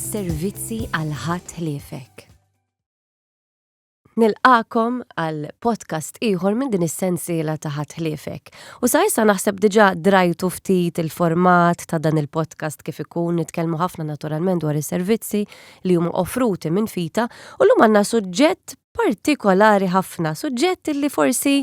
Servizzi għal ħadd ħliefek. Nilqakom għal podcast ieħor minn din is-sensiela ta' ħadd ħliefek. U sa issa naħseb diġà drajtu ftit il-format ta' dan il-podcast kif ikun nitkellmu ħafna naturalment dwar is-servizzi li huma offruti minn Fita u llum għandna suġġett partikolari ħafna, suġġett li forsi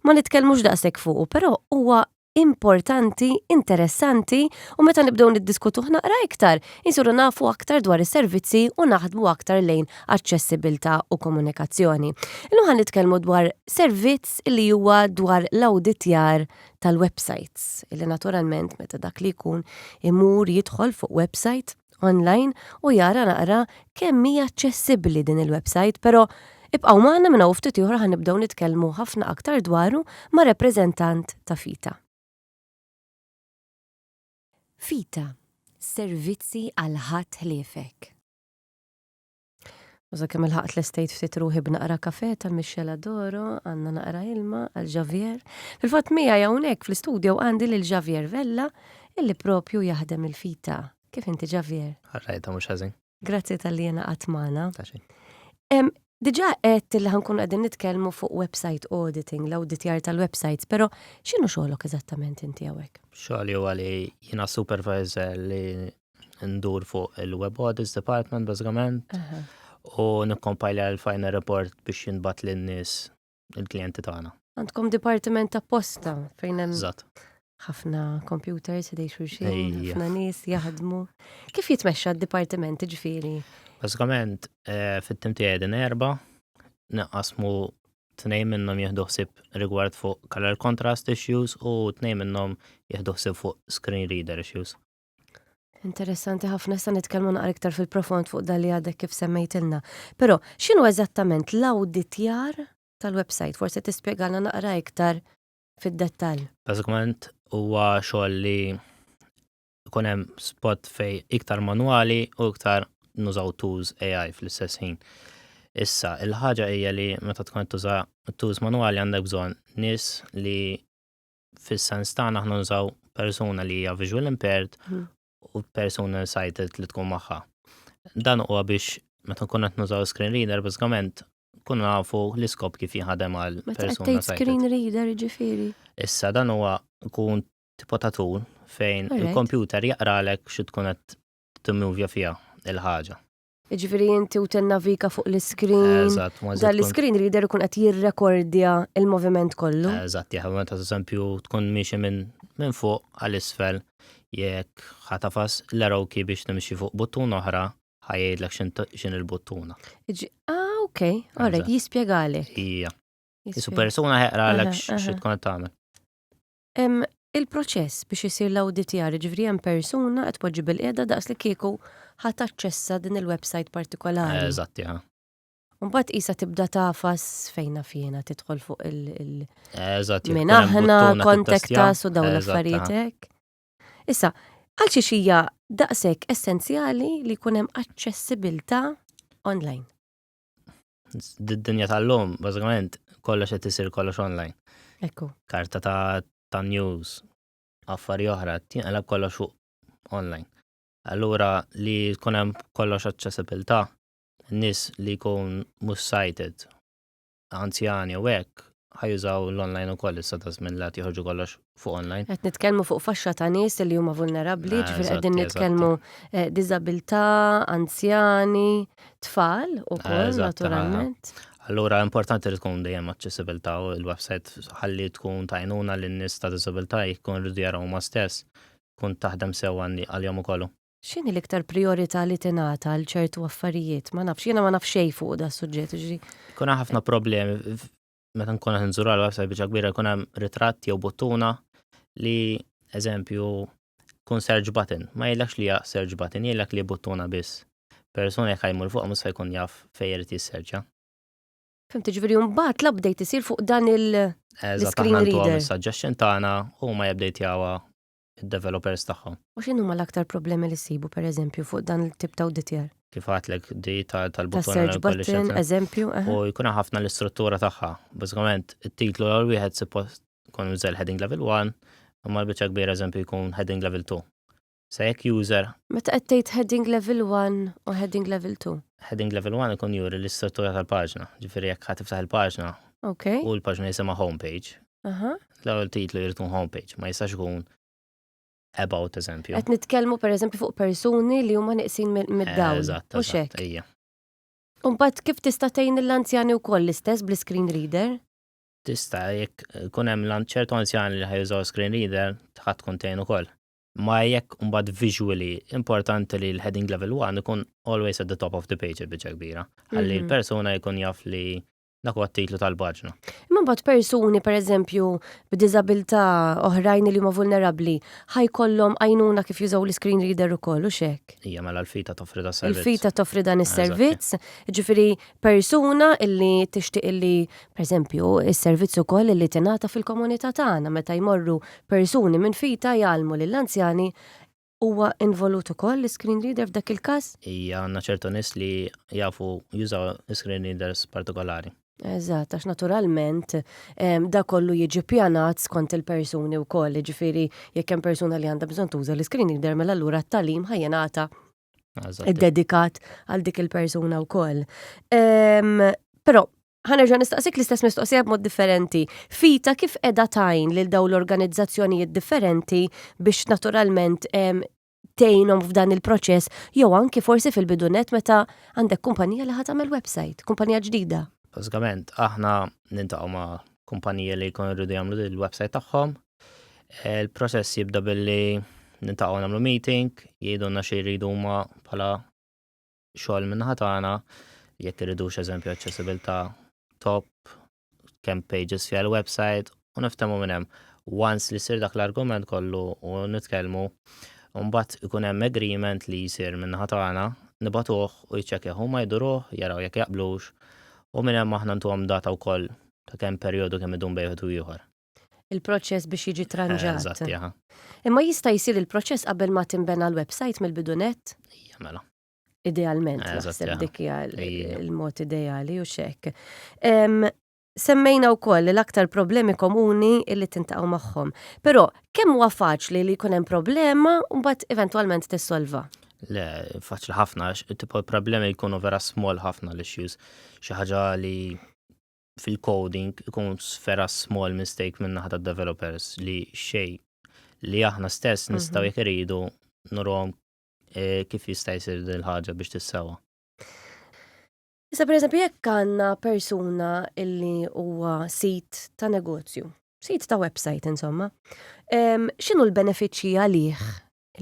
ma nitkellmux daqshekk fuqu, però huwa importanti, interessanti u meta nibdew niddiskutuh naqra iktar, insiru nafu aktar dwar is-servizzi u naħdmu aktar lejn aċċessibilità u komunikazzjoni. Illum ħa nitkellmu dwar servizz li huwa dwar l-awditjar tal-websites, illi naturalment meta dak li jkun imur jidħol fuq website online u jara naqra kemm hija aċċessibbli din il-website, però ibqgħu magħna minn hawn ftit ieħor ħa nibdew nitkellmu ħafna aktar dwaru ma' rappreżentant ta' FITA. FITA, servizzi għal ħadd ħliefek. U sakemm ilħaqt l-estate ftit ruħi b'naqra kafe tal-Michela Doro, għandna naqra ilma għal Javier. Fil-fatt miegħi hawnhekk fl-istudio għandi lil Javier Vella illi propju jaħdem il-fita. Kif inti Javier? Għarrajta mhux ħażin. Grazzi tal-li jena qatt magħna. Diġà għedt li ħankun qegħdin nitkellmu fuq website auditing, l-auditjar tal-websites, però x'inhu xogħlok eżattament inti hawnhekk? Xogħli huwa li jiena supervisor li ndur fuq il-Web Audits Department bażikament u nikkompajla l-final report biex jinbat lin-nies il-klijenti tagħna. Għandkom dipartiment apposta fejn hemm ħafna computers idej xulxin, ħafna nies jaħdmu. Kif jitmexxa d-dipartiment ġifieri? Bażikament eh, fit-tim tiegħi din erba' naqasmu tnejn minnhom jieħdu ħsieb rigward fuq color contrast issues u tnejn minnhom jieħdu ħsieb fuq screen reader issues. Interessanti ħafna issa nitkellmu naqra iktar fil-profond fuq dan li għadek kif semmejtilna. Però x'inhu eżattament l-awditjar tal-website? Forsi tispjegalna naqra iktar fid-dettall. Bażikament huwa xogħol li jkun hemm spot fej iktar manwali u iktar nużaw tools AI fl-istess ħin. Issa, il-ħaġa hija li meta tkun tuża tools manwali għandek bżonn nies li fis-sens tagħna aħna nużaw persuna li hija visual impaired mhm. u persuna sighted li tkun magħha. Dan huwa biex meta nkun qed nużaw screen reader bażikament kun nafu l-iskop kif jinħadem għal persuna sighted. Screen reader ġifieri. Issa dan huwa kun tipo ta' tool fejn il-computer jaqralek xi tkun qed timmuvja fiha il-ħaġa. Jiġifieri inti u tinnavika fuq l-iskrin. Eżatt, ma Dan l-iskrin reader ikun qed jirrekordja il-moviment kollu. Eżatt, jaħdem meta eżempju tkun miexi minn minn fuq għal isfel jekk ħatafas l-arrow key biex timxi fuq buttuna oħra ħajjgħidlek x'in il-buttuna. Ah, ok, alright, jispjegalek. Ija. Isu persuna ħeqralek xi tkun qed tagħmel. Il-proċess biex isir l-awditjar, jiġifieri hemm persuna qed tpoġġi bilqiegħda daqs li kieku ħa taċċessa din il-website partikolari. Eżatt, ja. U mbagħad qisha tibda tagħfas fejn naf jiena tidħol fuq il- Eżatt, Min aħna, contact us u dawn l-affarijiet hekk. Issa, għal xiex hija daqshekk essenzjali li jkun hemm aċċessibilità online? D-dinja tal-lum, bażikament, kollox qed isir kollox online. Ekku. Karta ta' ta' news, affari oħra, tinqalab kollox fuq online. Allura li tkun hemm kollox aċċessibilità, nies li jkun mhux sighted, anzjani u hekk, ħajużaw l-online ukoll issa ta' żmien li qed joħorġu kollox fuq online. Qed nitkellmu fuq faxxa ta' nies li huma vulnerabbli, eh, ġifieri qegħdin nitkellmu eh, diżabilità, anzjani, tfal ukoll naturalment. Allura importanti li tkun dejjem aċċessibilità u l-website ħalli tkun tajnuna lin-nies ta' diżabilità jkun rridu jaraw huma stess tkun taħdem sew għalihom ukoll. X'inhi l-iktar prijorità li tingħata għal ċertu affarijiet? Ma nafx, jiena ma naf xejn fuq da suġġett. Ġifieri. Jkun hemm ħafna problemi meta nkun qed nżuru għal website biċċa kbira jkun hemm ritratt jew buttuna li eżempju tkun search button. Ma jgħidlekx li hija search button, jgħidlek li buttuna biss. Persuna jekk jmur fuq mhux se jkun jaf fejn irid jisserċja. Fimt, ġifieri mbagħad l-update isir fuq dan il- screen reader. Suggestion tagħna huma jupdatejawha id-developers tagħhom. U x'inhuma l-aktar problemi li ssibu pereżempju fuq dan il-tip ta' awditjar? Kif għatlek di tal-buttuna. Search button, eżempju. U jkun ħafna l-istruttura tagħha. Bażikament it-titlu l wieħed suppost jkun użel heading level 1, imma l-biċċa kbira eżempju jkun heading level 2. Sa jekk user. Meta qed tgħid heading level 1 u heading level 2. Heading level 1 ikun juri l-istruttura tal-paġna. Ġifieri jekk ħa tiftaħ il-paġna u l-paġna jisimha homepage. L-ewwel titlu jrid ikun homepage, ma jistax ikun about eżempju. Qed nitkellmu pereżempju fuq persuni li huma neqsin mid-dawl. Eżatt, Mhux eżatt, hekk. ejja. U mbagħad kif tista' tgħin lill-anzjani wkoll l-istess bl-screen reader? Tista' jekk ikun hemm ċertu anzjani li ħa jużaw screen reader, ħa tkun tgħin ukoll. Ma jekk mbagħad visually importanti li l-heading level 1 ikun always at the top of the page il-biċċa kbira. Ħalli l-persuna jkun jaf li dak huwa t-titlu tal-paġna. Imma mbagħad persuni pereżempju b'diżabilità oħrajn li huma vulnerabbli ħa jkollhom għajnuna kif jużaw l-screen reader ukoll u x'hekk. Hija mela l-FITA toffri da servizz. Il-FITA toffri dan is-servizz, ġifieri persuna illi tixtieq illi pereżempju is-servizz ukoll illi tingħata fil-komunità tagħna meta jmorru persuni minn FITA jgħallmu lill-anzjani huwa involut ukoll l-screen reader f'dak il-każ? Ija, għandna ċertu nies li jafu jużaw screen readers partikolari. Eżatt, għax naturalment da kollu jiġi pjanat skont il-persuni wkoll, jiġifieri jekk hemm persuna li għandha bżonn tuża l-screen reader mela allura t-tagħlim ħa jingħata iddedikat għal dik il-persuna wkoll. Però ħa nerġa' nistaqsik l-istess mistoqsija b'mod differenti. FITA kif qiegħda tgħin lil dawn l-organizzazzjonijiet differenti biex naturalment tgħinhom f'dan il-proċess jew anki forsi fil-bidu nett meta għandek kumpanija li ħa tagħmel website, kumpanija ġdida? Bażikament aħna niltaqgħu ma' kumpanija li jkunu jridu jagħmlu il-website tagħhom. Il-proċess jibda billi niltaqgħu nagħmlu meeting, jgħidulna xi jridu huma bħala xogħol min-naħa tagħna, jekk iridux eżempju aċċessibilità top, kemm pages fiha l-website, u niftehmu minn hemm. Once li sir dak l-argument kollu u nitkellmu, mbagħad ikun hemm agreement li jsir min-naħa tagħna, nibagħtuh u jiċċekkjaw huma jduruh, jaraw jekk jaqblux, u minn hemm aħna ntuhom data wkoll ta' kemm perjodu kemm idum bejn wieħed u ieħor. Il-proċess biex jiġi tranġat. Eżatt, jaha. Imma jista' jsir il-proċess qabel ma tinbena l-website mill-bidu nett? Ija, mela. Idealment, Eżatt, naħseb jaha. dik hija Ija. il-mod ideali u xek. Semmejna wkoll l-aktar problemi komuni illi tiltaqgħu magħhom. Però kemm huwa faċli li jkun hemm problema u mbagħad eventwalment tissolva? Le, faċli ħafna, għax tipo problemi jkunu vera small ħafna l-issues. Xi ħaġa li fil-coding ikun vera small mistake minn naħa tad-developers li xej li aħna stess nistgħu jekk iridu nuruhom kif jista' jsir din il-ħaġa biex tissewa. Issa per eżempju jekk għandna persuna illi huwa sit ta' negozju, sit ta' website insomma, x'inhu l-benefiċċji għalih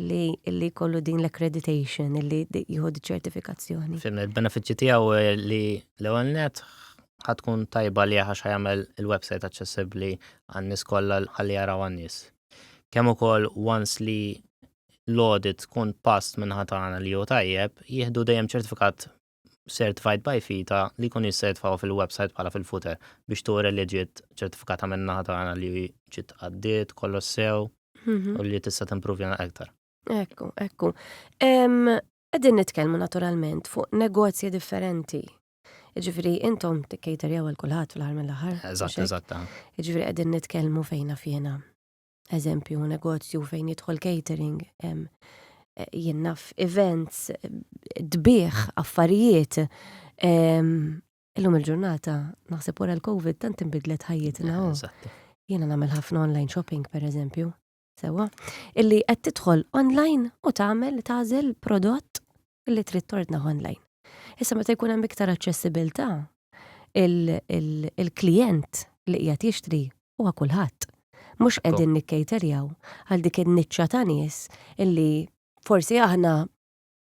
illi jkollu din l-accreditation, illi jieħu ċertifikazzjoni? Fim, il-benefiċċji tiegħu li l-ewwel net ħa tkun tajba li għax ħa jagħmel il-website aċċessibbli għan-nies kollha ħalli jaraw għan-nies. Kemm ukoll once li l-audit tkun passed minn tagħna li hu tajjeb, jieħdu dejjem ċertifikat certified by FITA li jkun jista' jitfgħu fil-website bħala fil-footer biex turi li ġiet ċertifikata minn naħa tagħna li ġiet għaddiet kollox sew u li tista' timprovja aktar. Ekku. Qegħdin nitkellmu naturalment fuq negozji differenti. Ġifieri intom tikkejterjaw għal kulħadd fl-aħħar mill-aħħar. Eżatt, mhux hekk? eżatt. Ġifieri qegħdin nitkellmu fejn naf jiena. Eżempju, negozju fejn jidħol catering, jien naf events, tbigħ, affarijiet. Illum il-ġurnata, naħseb wara l-Covid tant inbidlet ħajjitna. Oh. Jiena nagħmel ħafna online shopping, per eżempju. Sewa, illi qed tidħol online u tagħmel tagħżel prodott illi trid tordna online. Issa meta jkun hemm iktar aċċessibilità, il-klient li qiegħed jixtri huwa kulħadd. Mhux qegħdin nikkejterjaw għal dik in-niċċa ta' nies illi forsi aħna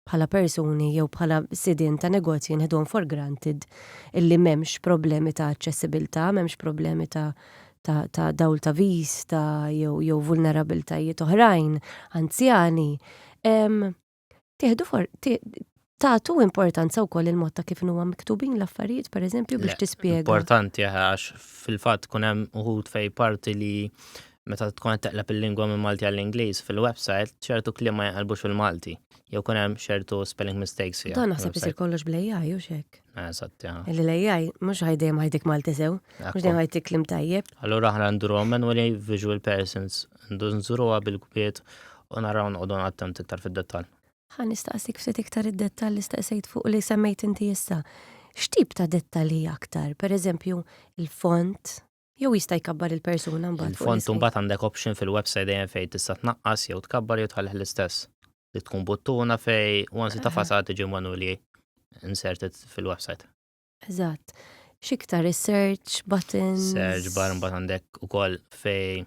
bħala persuni jew bħala sidien ta' negozji nħeduhom for granted illi m'hemmx problemi ta' aċċessibilità, m'hemmx problemi ta' dawl ta' vista jew vulnerabilitajiet oħrajn, anzjani. Tieħdu for tagħtu importanza wkoll il-mod ta' kif huwa miktubin l-affarijiet, per eżempju, biex Le, tispjega. Importanti għax fil-fatt kun hemm uħud fej parti li meta tkun qed teqleb il-lingwa minn Malti għall-Ingliż fil-website ċertu kliem ma jinqalbux fil-Malti. Jew kun hemm ċertu spelling mistakes fiha. Dan naħseb isir website. kollox bl-AI u xek. Eżatt, ja. Illi l-AI mhux ħa dejjem ħa jtik Malti sew, mhux dejjem ħa jtik kliem tajjeb. Allura aħna nduruha manually visual persons, nduruha bil-kwiet. u naraw noqogħdu attent iktar fid-dettall. Ħa nistaqsik ftit iktar id-dettall li staqsejt fuq li semmejt inti issa. X'tip ta' dettalji aktar? Per eżempju, il-font, jew jista' jkabbar il-persuna mbagħad. Il-font mbagħad għandek option fil-website dejjem fejn tista' tnaqqas jew tkabbar jew tħallih l-istess. Li tkun buttuna fej once tafasa tiġi manually inserted fil-website. Eżatt. X'iktar is-search buttons. Search bar mbagħad għandek ukoll fej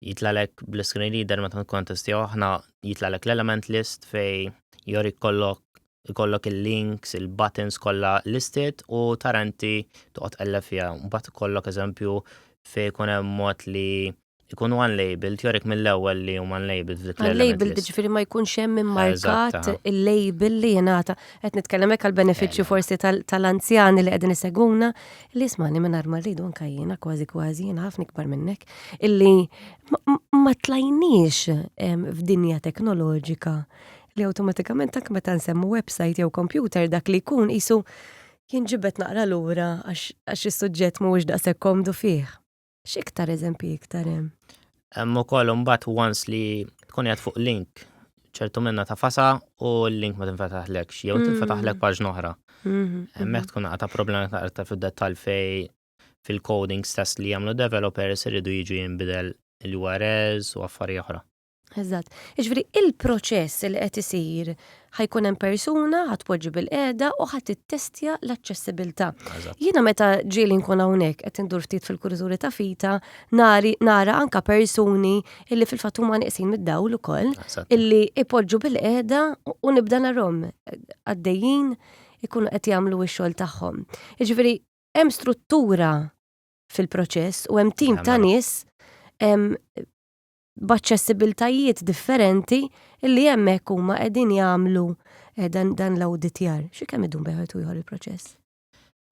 jitlalek bl-screen reader meta nkun testjaw aħna jitlalek l-element list fej jori kollok ikollok il-links, il-buttons kollha listed u taranti toqgħod tqelleb fiha. Mbagħad ikollok eżempju fej ikun hemm mod li ikunu unlabeled, jorik mill-ewwel li huma unlabeled f'dik Unlabeled ġifieri ma jkunx hemm immarkat il-label li jingħata. Qed nitkellem hekk għall-benefiċċju forsi tal-anzjani li qegħdin isegwuna li ismani mingħajr ma rridu anke jiena kważi kważi jiena ħafna ikbar minnek illi ma tlajniex f'dinja teknoloġika li awtomatikament anke meta nsemmu website jew computer dak li jkun qisu jinġibed naqra lura għax is-suġġett mhuwiex daqshekk komdu fih. X'iktar eżempji iktar hemm? Hemm ukoll imbagħad once li tkun qiegħed fuq link ċertu minna ta' fasa u l-link ma tinfetaħlekx jew tinfetaħlek paġna oħra. Hemmhekk tkun ta' problema ta' fid-dettall fej fil-coding stess li jagħmlu developers iridu jiġu jinbidel il-URLs u affarijiet oħra. Eżatt. Jiġifieri il-proċess li qed isir ħa jkun hemm persuna ħa tpoġġi bil-qiegħda u ħa tittestja l-aċċessibilità. Jiena meta ġieli nkun hawnhekk qed indur ftit fil-kurituri ta' Fita, nari nara anka persuni illi fil-fatt huma neqsin mid-dawl ukoll illi ipoġġu bil-qiegħda u nibda narhom għaddejjin ikunu qed jagħmlu x-xogħol tagħhom. Jiġifieri hemm struttura fil-proċess u hemm tim ta' nies b'aċċessibiltajiet differenti illi hemmhekk huma qegħdin jagħmlu eh, dan, dan l-awditjar. Xi kemm idum bejn u ieħor il-proċess?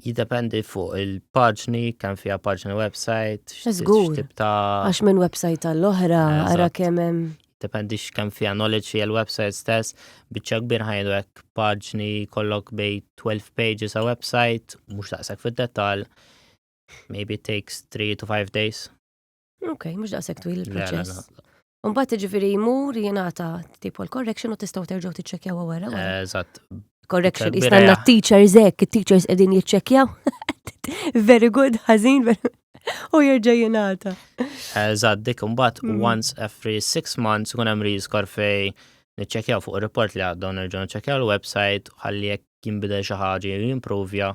Jiddependi fuq il-paġni, kemm fiha paġni website, x'tip ta' Għax minn website għall-oħra, ara kemm hemm. Dependi x'kemm fiha knowledge fiha l-website stess, biċċa kbir ħajdu hekk paġni kollok bej 12 pages a website, mhux daqshekk fid-dettall. Maybe it takes 3 to 5 days. Ok, mhux daqshekk twil il-proċess. Mbagħad jiġifieri jmur jingħata tipo l-correction u tistgħu terġgħu tiċċekkjaw wara. Eżatt. Correction, jistanna teachers hekk, it-teachers qegħdin jiċċekkjaw. Very good, ħażin, u jerġa' jingħata. Eżatt, dik imbagħad once every six months ikun hemm rescore fej niċċekkjaw fuq ir-report li għadda nerġgħu niċċekkjaw l-website ħalli jekk jinbidel xi ħaġa jew jimprovja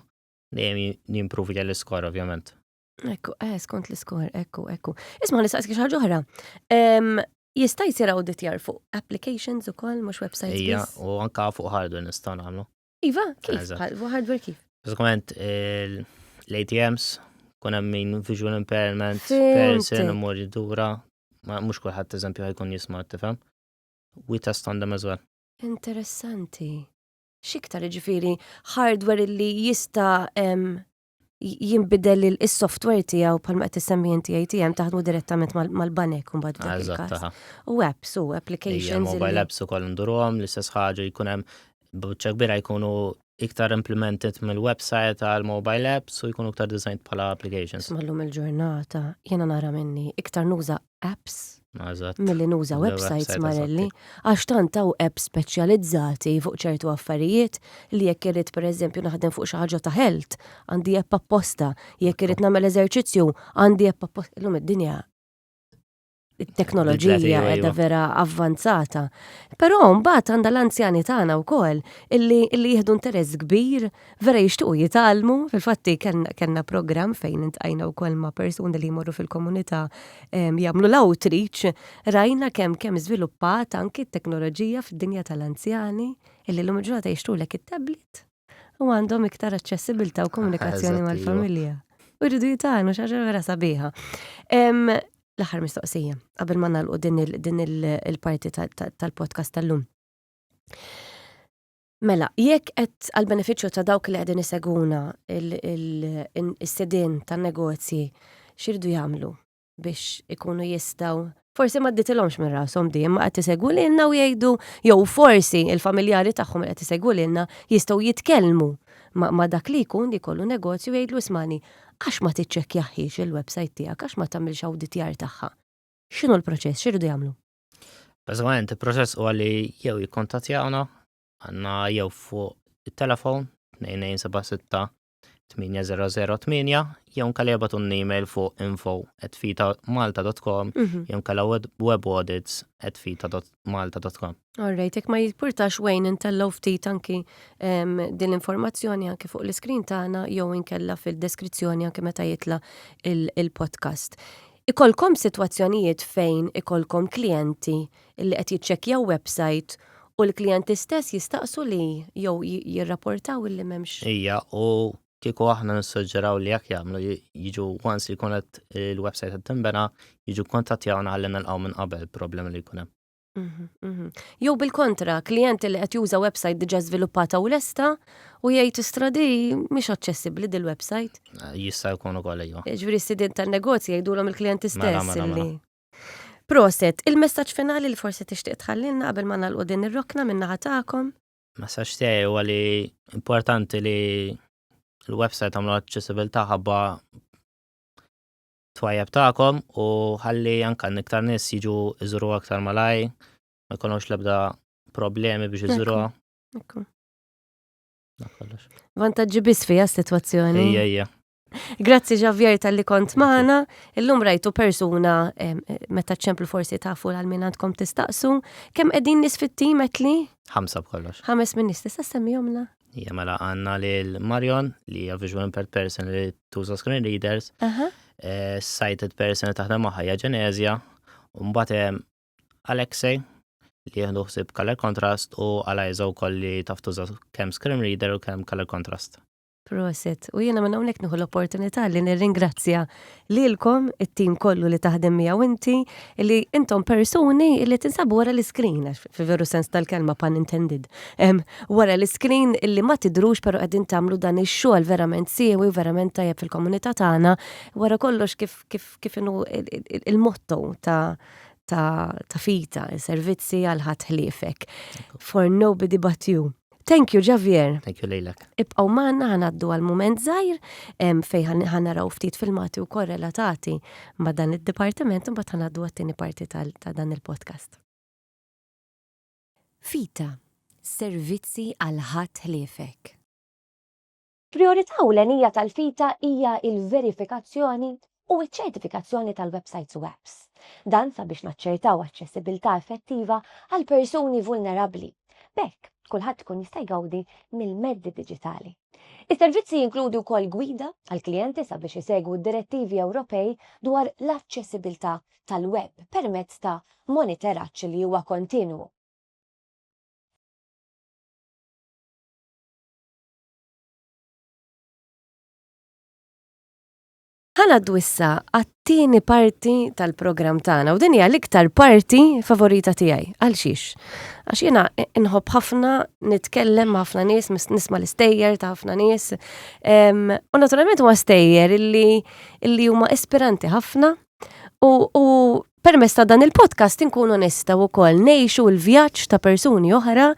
dejjem jimprovja l-iskor ovvjament. Ekku, eh, skont l-iskor, ekku, ekku. Isma' nistaqsik xi ħaġa oħra. Jista' jsir awditjar fuq applications ukoll mhux websites Ija, u anka fuq hardware nistgħu nagħmlu. Iva, kif? Fuq hardware kif? Bażikament l-ATMs kun hemm min visual impairment, person imur jidura, ma mhux kulħadd eżempju ħajkun jisma' tifhem. We test on them as well. Interessanti. X'iktar jiġifieri hardware li jista' jinbidel is-software tiegħu bħalma qed issemmi inti ATM taħdmu direttament mal-banek u mbagħad f'dak il-każ. U apps u applications. Mobile apps ukoll nduruhom l-istess ħaġa jkun hemm biċċa kbira jkunu iktar implemented mill-website għal mobile apps u jkunu iktar designed bħala applications. Mallum il-ġurnata jiena nara minni iktar nuża apps milli nuża websites Marelli, għax tant hawn apps speċjalizzati fuq ċertu affarijiet li jekk irrid pereżempju naħdem fuq xi ħaġa ta' health, għandi app apposta, jekk irrid nagħmel eżerċizzju, għandi app apposta. Illum id-dinja it-teknoloġija qiegħda vera avvanzata. Però mbagħad għandha l-anzjani tagħna wkoll illi illi jieħdu interess kbir, vera jixtiequ jitgħallmu, fil-fatti kellna programm fejn intqajna wkoll ma' persuni li jmorru fil-komunità jagħmlu l-outreach, rajna kemm kemm żviluppat anki t-teknoloġija fid-dinja tal-anzjani illi llum il-ġurnata jixtrulek it-tablet u għandhom iktar aċċessibilità u komunikazzjoni iva. mal-familja. U jridu jitgħallmu xi ħaġa vera sabiħa. L-aħħar mistoqsija, qabel ma nagħlqu din il-parti tal-podcast tal-lum. Mela, jekk qed għall-benefiċċju ta' dawk li qegħdin isegwuna is-sidien tan-negozji x'iridu jagħmlu biex ikunu jistgħu forsi ma dditilhomx minn rashom di imma qed isegwu lilna u jgħidu jew forsi il-familjari tagħhom li qed isegwu lilna jistgħu jitkellmu ma' dak li jkun li jkollu negozju jgħidlu ismani għax ma tiċċekkjahiex il-website tiegħek għax ma tagħmilx awditjar tagħha. X'inhu l-proċess, x'iridu jagħmlu? Bażikament il-proċess huwa li jew jikkontattjawna għandna jew fuq it-telefon 2276 8008 jew nkella jibgħatu email fuq info@fitamalta.com mhm. jew nkella webaudits@fita.malta.com. Alright, jekk ma jimpurtax Wayne intellgħu ftit anki din l-informazzjoni anki fuq l-iskrin tagħna jew inkella fil-deskrizzjoni anki meta jitla il-podcast. Ikolkom sitwazzjonijiet fejn ikolkom klijenti li qed jiċċekkjaw website u l-klijenti stess jistaqsu li jew jirrapportaw illi m'hemmx. Ija, u kieku aħna nissuġġeraw li jekk jagħmlu jiġu once li jkun qed il-website qed tinbena, jiġu kontattjawna ħalli nilqgħu minn qabel problemi li jkun hemm. Mhm, mhm. Jew bil-kontra, klijent li qed juża website diġà żviluppata u lesta u jgħid istra di mhix aċċessibbli dil-website. Eh, jista' jkun ukoll iva. Ġifieri s-sidien tan-negozji jgħidulhom il-klijenti mela, stess mela, mela. Proset, il-messaġġ finali li forsi tixtieq tħallilna qabel ma nagħlqu din ir-rokna minn naħa tagħkom. Messaġġ tiegħi huwa li importanti li l-website għamlu aċċessibilità ħabba twajjeb tagħkom u ħalli anka iktar nies jiġu iżuru aktar malaj, ma jkollhomx l-ebda problemi biex iżuruha. Ekku. Vantaġġi biss fija s-sitwazzjoni. Ejja, ejja. Grazzi Javier tal-li kont maħna. Illum rajtu persuna meta ċemplu forsi tafu għal min għandkom tistaqsu. Kemm qegħdin nies fit-tim qed li? Ħamsa b'kollox. Ħames minn nies tista' semmihomna? Hija mela għandna lil Marion li hija visual impaired person li tuża screen readers, eh, sighted person li taħdem magħha hija Genesia, u mbagħad hemm Alexei li jieħdu ħsieb color contrast u Eliza wkoll li taf tuża kemm screen reader u kemm color contrast. Proset. U jiena minn hawnhekk nieħu l-opportunità li nirringrazzja lilkom it-tim kollu li taħdem miegħu inti li intom persuni li tinsabu wara l-iskrin, għax fi veru sens tal-kelma pun intended. Em, wara l-iskrin li ma tidrux però qegħdin tagħmlu dan ix-xogħol verament siewi u verament tajjeb fil-komunità tagħna. Wara kollox kif kif kif inhu il-motto ta' ta' ta' fita, servizzi għal ħadd ħliefek. For nobody but you. Thank you, Javier. Thank you lilek. Ibqgħu magħna ħa ngħaddu għal mument żgħir fejn ħa naraw ftit filmati wkoll relatati ma' dan id-dipartiment u mbagħad ħa ngħaddu għat-tieni parti ta' dan il-podcast. Fita, servizzi għal ħadd ħliefek. Prijorità ewlenija tal-FITA hija l-verifikazzjoni u ċ-ċertifikazzjoni tal-websajts u apps. Dan sabiex naċċertaw aċċessibilità effettiva għal persuni vulnerabbli. B'hekk, kulħadd ikun jista' jgawdi mill-mezzi diġitali. Is-servizzi jinkludu wkoll gwida għall-klijenti sabiex isegwu d-direttivi Ewropej dwar l-aċċessibilità tal-web permezz ta' moniteraġġ li huwa kontinwu. Ħa ngħaddu issa għat-tieni parti tal-programm tagħna u din hija l-iktar parti favorita tiegħi. Għal xiex? Għax jiena inħobb ħafna nitkellem ma' ħafna nies, nisma' l-istejjer ta' ħafna nies. U naturalment huma stejjer illi illi huma ispiranti ħafna u, u permezz ta' dan il-podcast inkunu nistgħu wkoll ngħixu l-vjaġġ ta' persuni oħra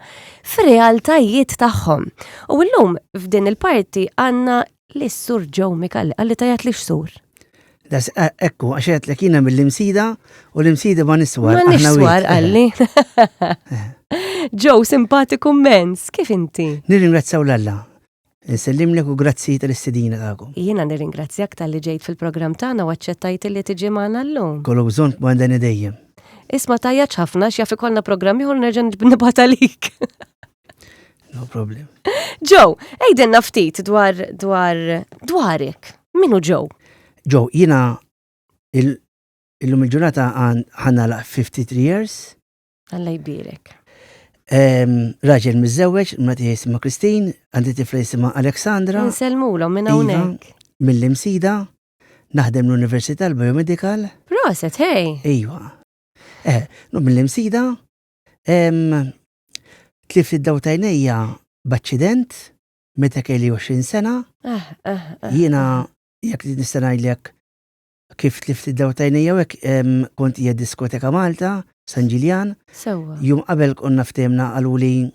fir-realtajiet tagħhom. U llum f'din il-parti għandna Lis-sur Joe Micallef, qalli tajat li x'sur. Das, eh, ekku, għax għetlek jiena mill-imsida u l-imsida ma niswar. Ma niswar, qalli. Joe, simpatiku immens, kif inti? Nirringrazzaw l-Alla. Nsellimlek u grazzi tal-istedina tagħkom. Jiena nirringrazzjak talli ġejt fil-programm tagħna u aċċettajt li tiġi magħna llum. Kollu bżonn għandani dejjem. Isma' tajjaċ ħafna x'jaf ikollna programm ieħor nerġa' nibgħat għalik. No problem. Joe, għidilna ftit dwar dwar dwarek. Minu Joe? Joe, jiena illum il-ġurnata ħanna 53 years. Alla jbirek. Raġel miżżewweġ, mrati jisimha Christine, għandi tifla jisimha Alexandra. Nsellmulhom minn iva, hawnhekk. Mill-Imsida, naħdem l-Università l-Biomedical. Proset, hey. Iva. Eh, mill-Imsida, Tlift id-daw tajnejja b'aċċident meta kelli 20 sena. Eh, eh, eh, Jiena jekk nista' ngħidlek kif tlift id-daw tajnejja hekk kont hija diskoteka Malta, San Ġiljan. Sewwa. Jum qabel konna ftehmna qaluli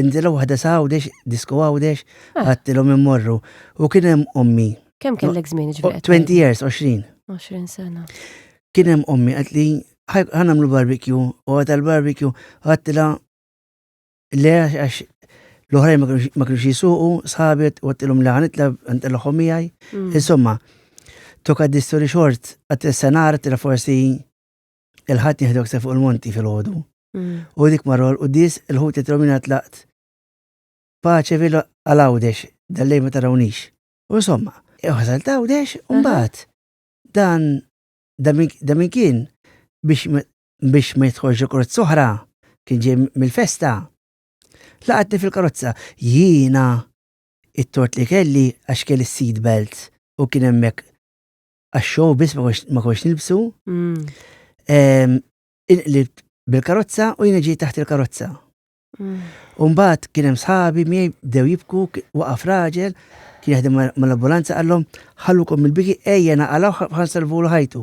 inżilgħu waħda sa Għawdex, disko Għawdex, għattilhom immorru. U kien hemm ommi. Kemm kellek żmien ġifieri? 20 years, 20. 20 sena. Kien hemm ommi qalt li. Ħa nagħmlu barbecue u għad tal-barbecue għedtilha le għax l-oħrajn ma kienux jisuqu, sħabi u għedtilhom le ħa nitla' ntellagħhom miegħi. Insomma, to cut the story short, għad is-senar għedtilha forsi il-Ħadd nieħdok se fuq il-monti filgħodu. U dik marru għall-quddies, il-ħut għedtilhom jiena tlaqt paċe vilo għal Għawdex, dal-lejl ma tarawniex. U insomma, wasalt Għawdex, u mbagħad dan da min kien biex biex ma jidħolx karozza oħra, kien ġej mill-festa. Laqatni fil-karozza, jiena it-tort li kelli għax kelli seat belt u kien hemmhekk għax-show biss ma kontx nilbsu. Inqlibt bil-karozza u jiena ġejt taħt il-karozza. U mbagħad kien hemm sħabi miegħi bdew jibku, waqaf raġel, kien jaħdem mal-ambulanza qallhom ħallukom mill-biki ejja naqalgħu ħa nsalvulu ħajtu.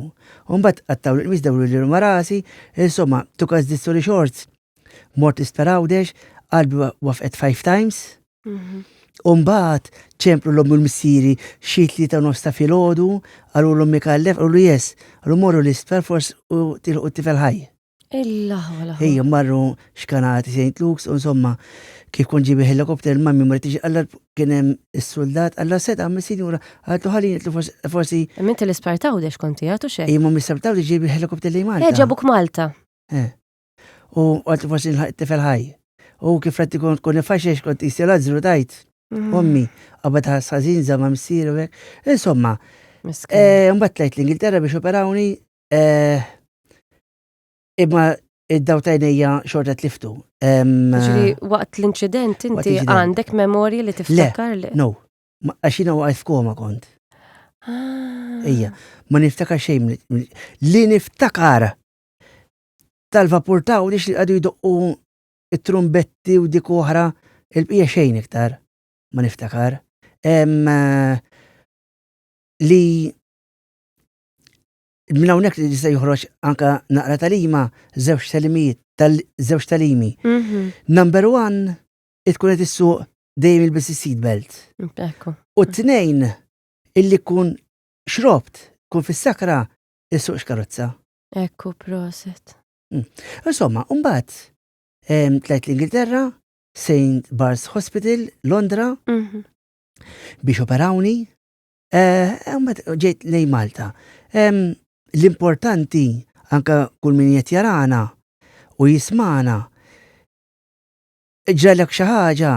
U mbagħad qattgħu l-qmis dawru lil ma' rasi, insomma, to cut the story short, mort l-isptar Għawdex, qalbi wafqet five times. Mhm. U mbagħad ċemplu l-ommi u l-missieri xi 3:30 ta' filgħodu, qalu l-ommi kallef, qalu yes, qalu morru l-isptar forsi u tilħqu t-tifel ħaj. Il-laħwa laħwa. Ejja, marru xkanati St. Luke's, u insomma, kif kont ġibi helikopter, il-mammi marret tiġi għalla kien hemm is-soldat, għalla seta' mis-sinjura, għaltu ħalli nitlu forsi. Imma inti l-isptar t'Għawdex konti għatu xejn. Ejja, ma mill-isptar t'Għawdex ġibi helikopter li Malta. Eh, ġabuk Malta. Eh. U għaltu forsi nilħaq it-tifel ħaj. U kif ratti kont kont nifaxex kont jisir Lazzru tajt. Ommi, qabad ħass ħażin żama missieru hekk. Insomma, eh, mbagħad tlajt l-Ingilterra biex operawni, eh, imma id-daw tajnejja xorta tliftu. Ġifieri waqt l-inċident inti għandek memorji li tiftakar li? No, għax jiena waqgħet f'koma kont. Ah. Ejja, ma niftakar xejn li niftakar tal-vapur ta' li għadu jdoqqu it-trumbetti u dik oħra, il-bqija xejn iktar ma niftakar. Li minn hawnhekk li jista' joħroġ anka naqra talima, żewġ talimijiet, tal-żewġ talimi. Mhm. Number one, tkun qed issuq dejjem ilbes is-seat belt. Ekku. U tnejn, illi kun xrobt, kun fis-sakra, issuqx karozza. Ekku, proset. Insomma, mbagħad tlajt l-Ingilterra, St. Bart's Hospital, Londra, Mhm. biex operawni. Eh, mbagħad ġejt lejn Malta. L-importanti anka kull min qed jarana u jismana ġralek xi ħaġa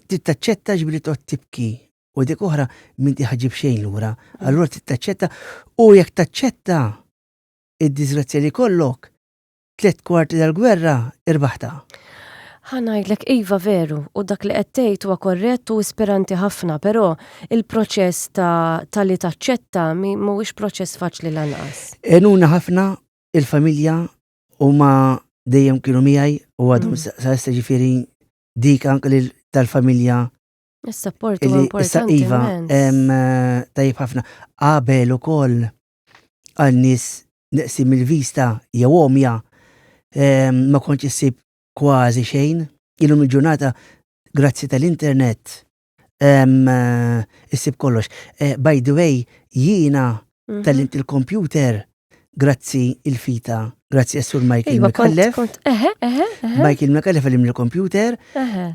trid taċċetta ġifieri toqgħod tibki u dik oħra m'inti ħaġib xejn lura. Allura trid taċċetta u jekk taċċetta id-diżgrazzja li kollok 3/4 tal-gwerra irbaħtha. Ħa ngħidlek iva veru u dak li qed tgħid huwa korrett u ispiranti ħafna, però il-proċess ta' ta' li taċċetta mhuwiex proċess faċli lanqas. Għenuna ħafna il-familja huma dejjem kienu miegħi u għadhom mm. sa issa ġifieri dik anke lil tal-familja. Is-support huwa importanti. Iva, eh, tajjeb ħafna. Qabel ukoll għal nies neqsin mill-vista jew għomja ma kontx issib kważi xejn. Illum il-ġurnata grazzi tal-internet issib kollox. Eh, by the way, jiena mhm. tal-int il-computer grazzi il-fita, grazzi għas-sur Michael iva, Micallef. Michael Micallef għallimni l-computer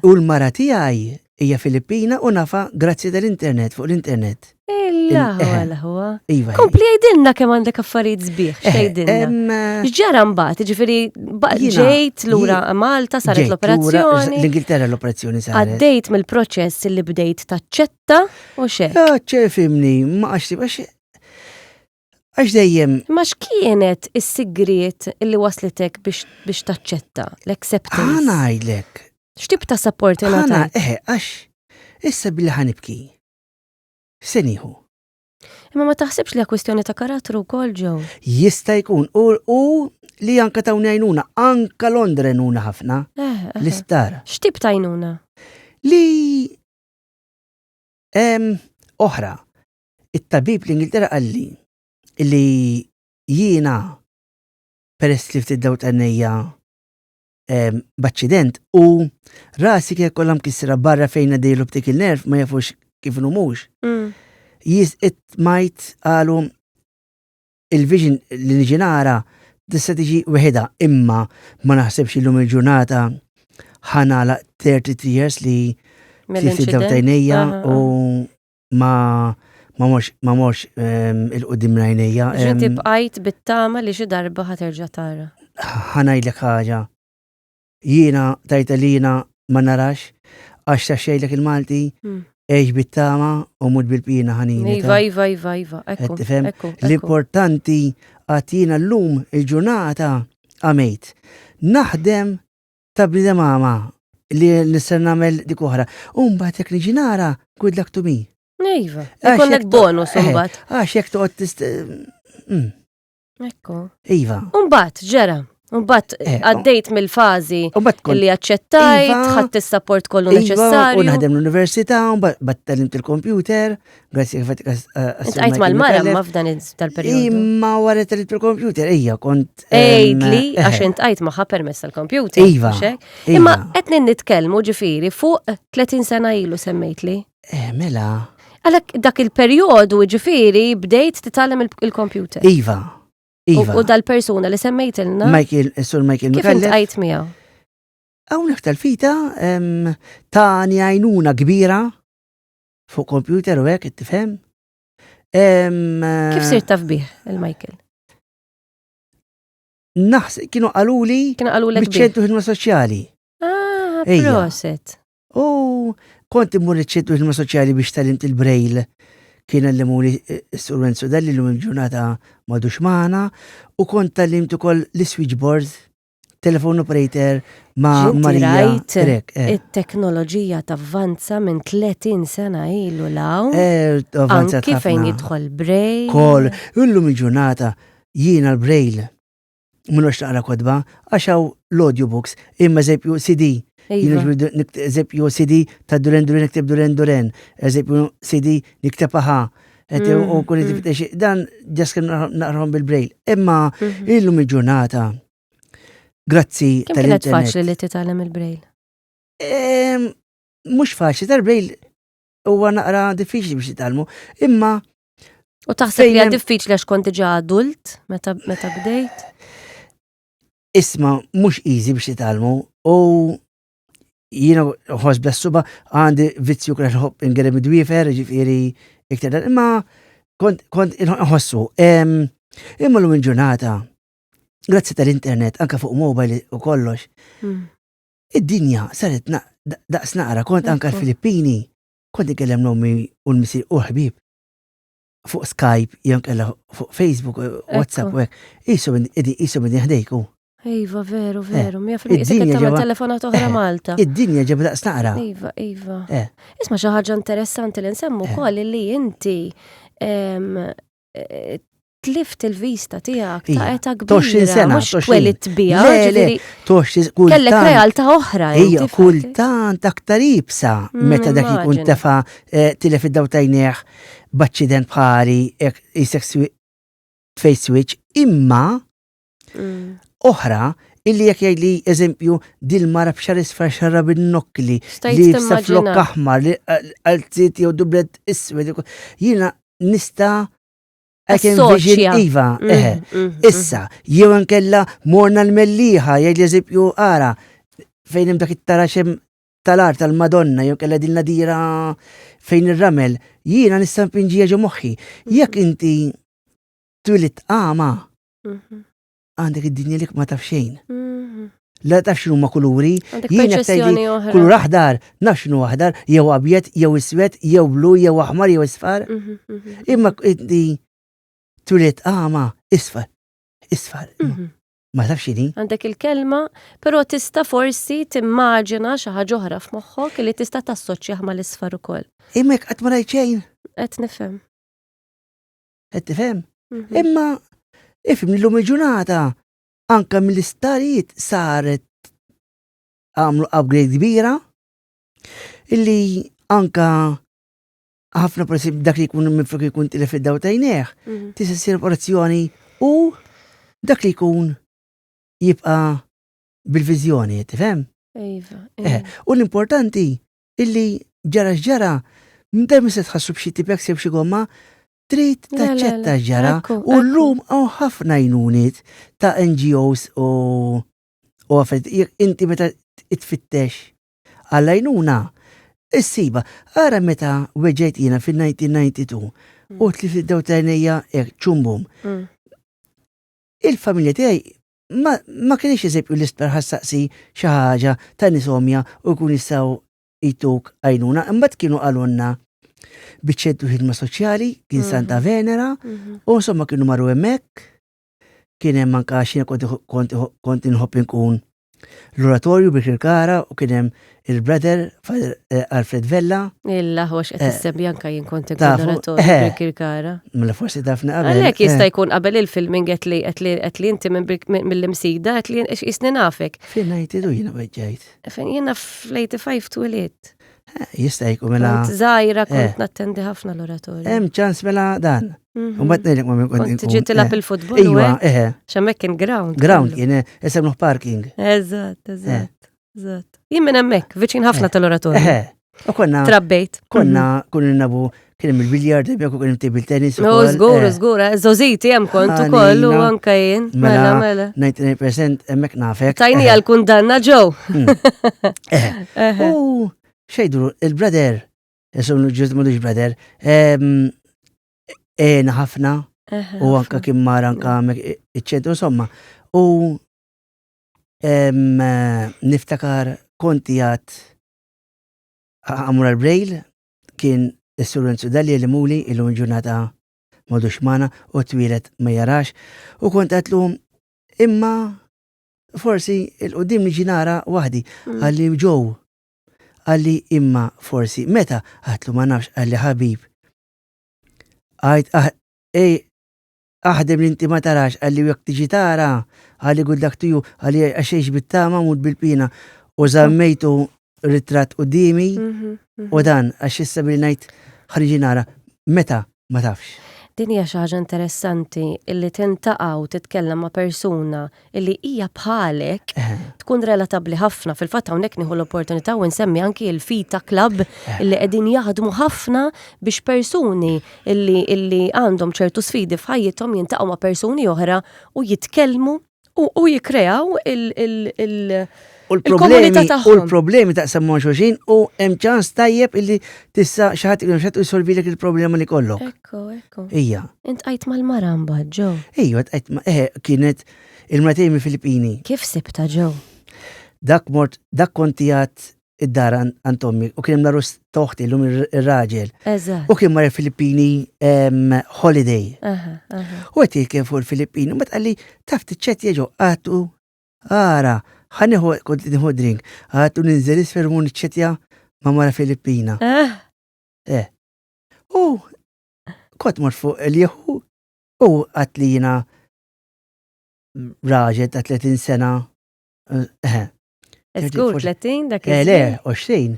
u l-mara tiegħi hija Filippina u nafa grazzi tal-internet fuq l-internet. Illa l-ħwa. Iva. Kompli għidilna kemm għandek affarijiet sbieħ, xejdilna. X'ġara mbagħad, ġifieri ġejt lura Malta saret l-operazzjoni. L-Ingilterra l-operazzjoni saret. Għaddejt mill-proċess li bdejt taċċetta u xek. Ċe fimni, ma għax għax dejjem. Ma x'kienet is-sigriet illi waslitek biex taċċetta l-acceptance? Ħa ngħidlek. X'tip ta' support ingħatajt? Eħe, għax issa billi ħa nibki. Se nieħu. Imma ma taħsibx li hija kwistjoni ta' karattru wkoll ġew? Jista' jkun u, u li anka tawni għajnuna, anka Londra għajnuna ħafna. Eh, eh. L-isptar. X'tip ta' għajnuna? Li em, oħra, it-tabib l-Ingilterra qalli li jiena peress li ftit daw tannejja b'aċċident u rasi kien kollha mkissra barra fejn għaddej l-optical nerve ma jafux kif inhu mhux. Mm. Jis it might qalu il-vision li niġi nara tista' tiġi weħida, imma ma naħsebx illum il-ġurnata ħa nagħlaq 33 years li tlift id-dawl t'għajnejja u ma ma morx ma morx ehm, il-qudiem minn għajnejja. Ġinti ehm, bqajt bit-tama li xi darba ħa terġa' tara. Ħa ngħidlek ħaġa. Jiena tajta li jiena ma narax għax ta' xejlek il-Malti hmm. għex bit-tama u mut bil-pina ħanini. Iva, iva, iva, iva. Ekku, ekku, L-importanti għat jiena l-lum il-ġurnata għamejt. Naħdem ta' bnidem għama li nista' nagħmel dik oħra. U mbagħad jekk niġi nara, good luck to me. Iva, ikollek bonus eh, imbagħad. Għax jekk toqgħod tist. Mm. Ekku. Iva. Umbagħad ġera. Mbagħad eh, għaddejt mill-fażi li aċċettajt, iva. ħadd is-sapport kollu iva, neċessarju. U naħdem l-università, mbagħad tgħallimt il-computer, grazzi kif Għajt mal-mara ma f'dan tal-periodu. Imma wara tgħallimt il-computer, ejja kont. Ejdli, eh, għax int għajt magħha permezz tal-computer. Iva. Imma qed nitkellmu ġifieri fuq 30 sena ilu semmejtli. Eh, mela. Għalhekk dak il-perjodu ġifieri bdejt titgħallem il-computer. Iva. Iva. U dal-persuna li semmejtilna. Michael, Sur Michael Kif intqajt miegħu? Hawnhekk tal-fita tani għajnuna kbira fuq computer u hekk tifhem. Kif sirt taf bih il-Michael? Naħs kienu qaluli kienu qalulek biċ-ċentru ħidma soċjali. Ah, proset. U kont immur iċ-ċentru ħidma soċjali biex tgħallimt il-braille kien għallimuli eh, s-Sur Renzo Dalli l-lum il-ġurnata madux magħna u kont tgħallimt ukoll l-switchboard telefon operator ma' Marija. Rajt eh. it-teknoloġija tavvanza minn 30 sena ilu law. Eh, Anki fejn jidħol braille. Kol, illum il-ġurnata jiena l-braille Mhux naqra kotba, għax hawn l-audiobooks, imma eżempju CD. Eżempju CD ta' Duran Duran nikteb Duran Duran, eżempju CD nikteb aha. Mm, u kun mm. dan ġas naqrahom bil-braille. Imma mhm. illum il-ġurnata, grazzi tal Kienet faċli li titgħallem il-braille? Mhux faċli, tal-braille huwa naqra diffiċli biex titgħallmu, imma U taħseb li diffiċli għax kont diġà adult meta meta bdejt? Isma' mhux easy biex titgħallmu u jiena ħoss bla suba għandi vizzju kra nħobb ingerem id-dwiefer, ġifieri iktar dan, imma kont kont inħossu. Imma l-lum il-ġurnata, grazzi tal-internet, anka fuq mobile u kollox, hmm. id-dinja saret daqs naqra, kont anka l-Filippini, Kont inkellem l-ommi u l-missier u ħbieb fuq Skype jew kella fuq Facebook, WhatsApp u hekk. Isu isu minn ħdejku. Iva, veru, eh, veru, mija fil-mija id-dinja ġeba telefonat oħra eh, Malta. Id-dinja ġeba daqs naqra. Iva, iva. Eh. Isma xi ħaġa interessanti li nsemmu wkoll li inti tlift il-vista tiegħek ta' età kbira. 20 sena, mhux twelidt biha. Le, Kellek realtà oħra. Ija, kultant aktar ibsa mm, meta dak ikun tefa eh, tilef id-daw tajnieħ b'aċċident bħali jisek face switch, imma mm. oħra illi jekk jgħidli eżempju dil mara b'xar isfar xarra bin-nokkli li flokk aħmar li għalziet jew dublet iswed jiena nista' I can vision Iva, mm, eħe. Mm, mm, Issa, jew nkella morna l-melliħa, jgħid eżempju ara, fejn hemm dak it-taraxem tal-art tal-Madonna, jew kella din nadira fejn ir-ramel, jiena nista' npinġija ġo moħħi. Jekk inti twilit għama, mhm. għandek id-dinja li ma taf xejn. Mhm. La taf x'inhu ma kuluri, jiena tgħidli kulur aħdar, naf x'inhu aħdar, jew abjed, jew iswed, jew blu, jew aħmar, jew isfar. Mhm, mhm. Imma inti twilit għama isfar, isfar. Ma taf x'inhi. Għandek il-kelma, però tista' forsi timmaġina xi ħaġa oħra f'moħħok li tista' tassoċjah mal-isfar ukoll. Imma jekk qatt ma rajt xejn. Qed nifhem. Qed tifhem? Mhm. Imma ifhem l-lum il-ġurnata anka mill-istarijiet saret għamlu upgrade kbira illi anka ħafna persi dak li jkun minflok jkun tilef id-daw tajneħ, mhm. tista' ssir operazzjoni u dak li jkun jibqa' bil-viżjoni, tifhem? Iva. Eh, iva. U l-importanti illi ġara x'ġara, minn dejjem se tħassu b'xi tipek sew xi gomma. Trid taċċetta ġara u llum hawn ħafna għajnuniet ta' NGOs u u affarijiet inti meta tfittex għall-għajnuna issiba. Ara meta weġġejt jiena fil-1992 mm. u tlift id-dew tajnejja hekk ċumbum. Mm. Il-familja tiegħi ma, ma kienx eżempju l-isptar ħassaqsi xi ħaġa ta' nisomja u jkun jistgħu jtuk għajnuna. Imbagħad kienu qalulna biċ-ċentru ħidma soċjali kien mhm. Santa Venera mhm. u insomma kienu marru hemmhekk. Kien hemm anke xi kont inħobb inkun l-oratorju bi Kirkara u kien hemm il-brother Father eh, Alfred Vella. Illa għax qed eh, issemmi anke jien kont inkun l-oratorju eh, bi Kirkara. Mela forsi tafna qabel. Għalhekk jista' jkun qabel il-filming qed li qed li inti mill-imsida qed li jisni nafek. Fejn ngħid jiena weġġajt. Fejn jiena fl-85 twilidt. Eh, jista' jkun mela. Kont żgħira kont eh. nattendi ħafna l-oratorju. Hemm ċans mela dan. Mhm. U mbagħad ngħidlek ma minn kont. Kont tiġi tilab eh. il-futbol. Iva, eħe. X'hemmhekk kien ground. Ground kien, issa parking. Eżatt, eżatt. Eżatt. Jien minn hemmhekk, viċin ħafna tal-oratorju. Eħe. U konna. Trabbejt. Konna, mhm. konna nabu, kien hemm il-biljard, hemmhekk u kien hemm table tennis. No, żgur, eh. żgur, eh, żożiti hemm kont ukoll u anke jien. Mela, mela. 99% hemmhekk nafek. Tajni eh. għal-kundanna ġew. Mm. U xejdu, il-brother, jesum ġust mudux brother, ena ħafna u anka kien mar anka iċ-ċentru, insomma. U niftakar konti għat Għamur għal-Brail kien is-Sur Renzu Dalli li muli illum il-ġurnata m'għadux magħna u twieled ma jarax u kont għedtlu imma forsi il-qudiem niġi nara waħdi mm. għalli ġew għalli imma forsi meta għedtlu ma nafx għalli ħabib għajt ah, ej Aħdem li inti ma tarax, qalli u jekk tiġi tara, qalli good luck to you, qalli għax għix bit-tama mut bil-pina. U żammejtu ritratt quddiemi mhm, mhm. u dan għax issa billi ngħid ħa niġi nara meta ma tafx. Din hija xi ħaġa interessanti illi tintaqa' u titkellem ma' persuna illi hija bħalek tkun relatabbli ħafna. Fil-fatt hawnhekk nieħu l-opportunità u nsemmi anki l-Fita Club illi qegħdin jaħdmu ħafna biex persuni illi illi għandhom ċertu sfidi f'ħajjithom jintaqgħu ma' persuni oħra u jitkellmu u, u jikkreaw il, il, il, U l-problemi Il-komunità u tagħhom. l-problemi taqsam ma' xulxin u hemm ċans tajjeb illi tista' xi ħadd ikun xi ħadd u jsolvilek il-problema li kollok. Ekku, ekku. Ija. Int qajt mal-mara mbagħad ġew. Ejwa tqajt ma' eh kienet il-mara tiegħi mill-Filippini. Kif sibta ġew? Dak mort dak kont qiegħed id-dar għand ommi u kien hemm l-għarus ta' oħti llum ir-raġel. Eżatt. U kien mar il-Filippini holiday. Aha, aha. U qed jitkellem fuq il-Filippini, u mbagħad qalli taf tiċċettja ġew għadtu Ara, ħa nieħu, kont nieħu drink, għadtu ninżel isfel u niċċettja ma' mara Filippina. Eh. Eh. U kont mort fuq il-Yahoo u għat li jina raġel ta' 30 sena. Eh. Żgur 30 dak Eh, le, 20.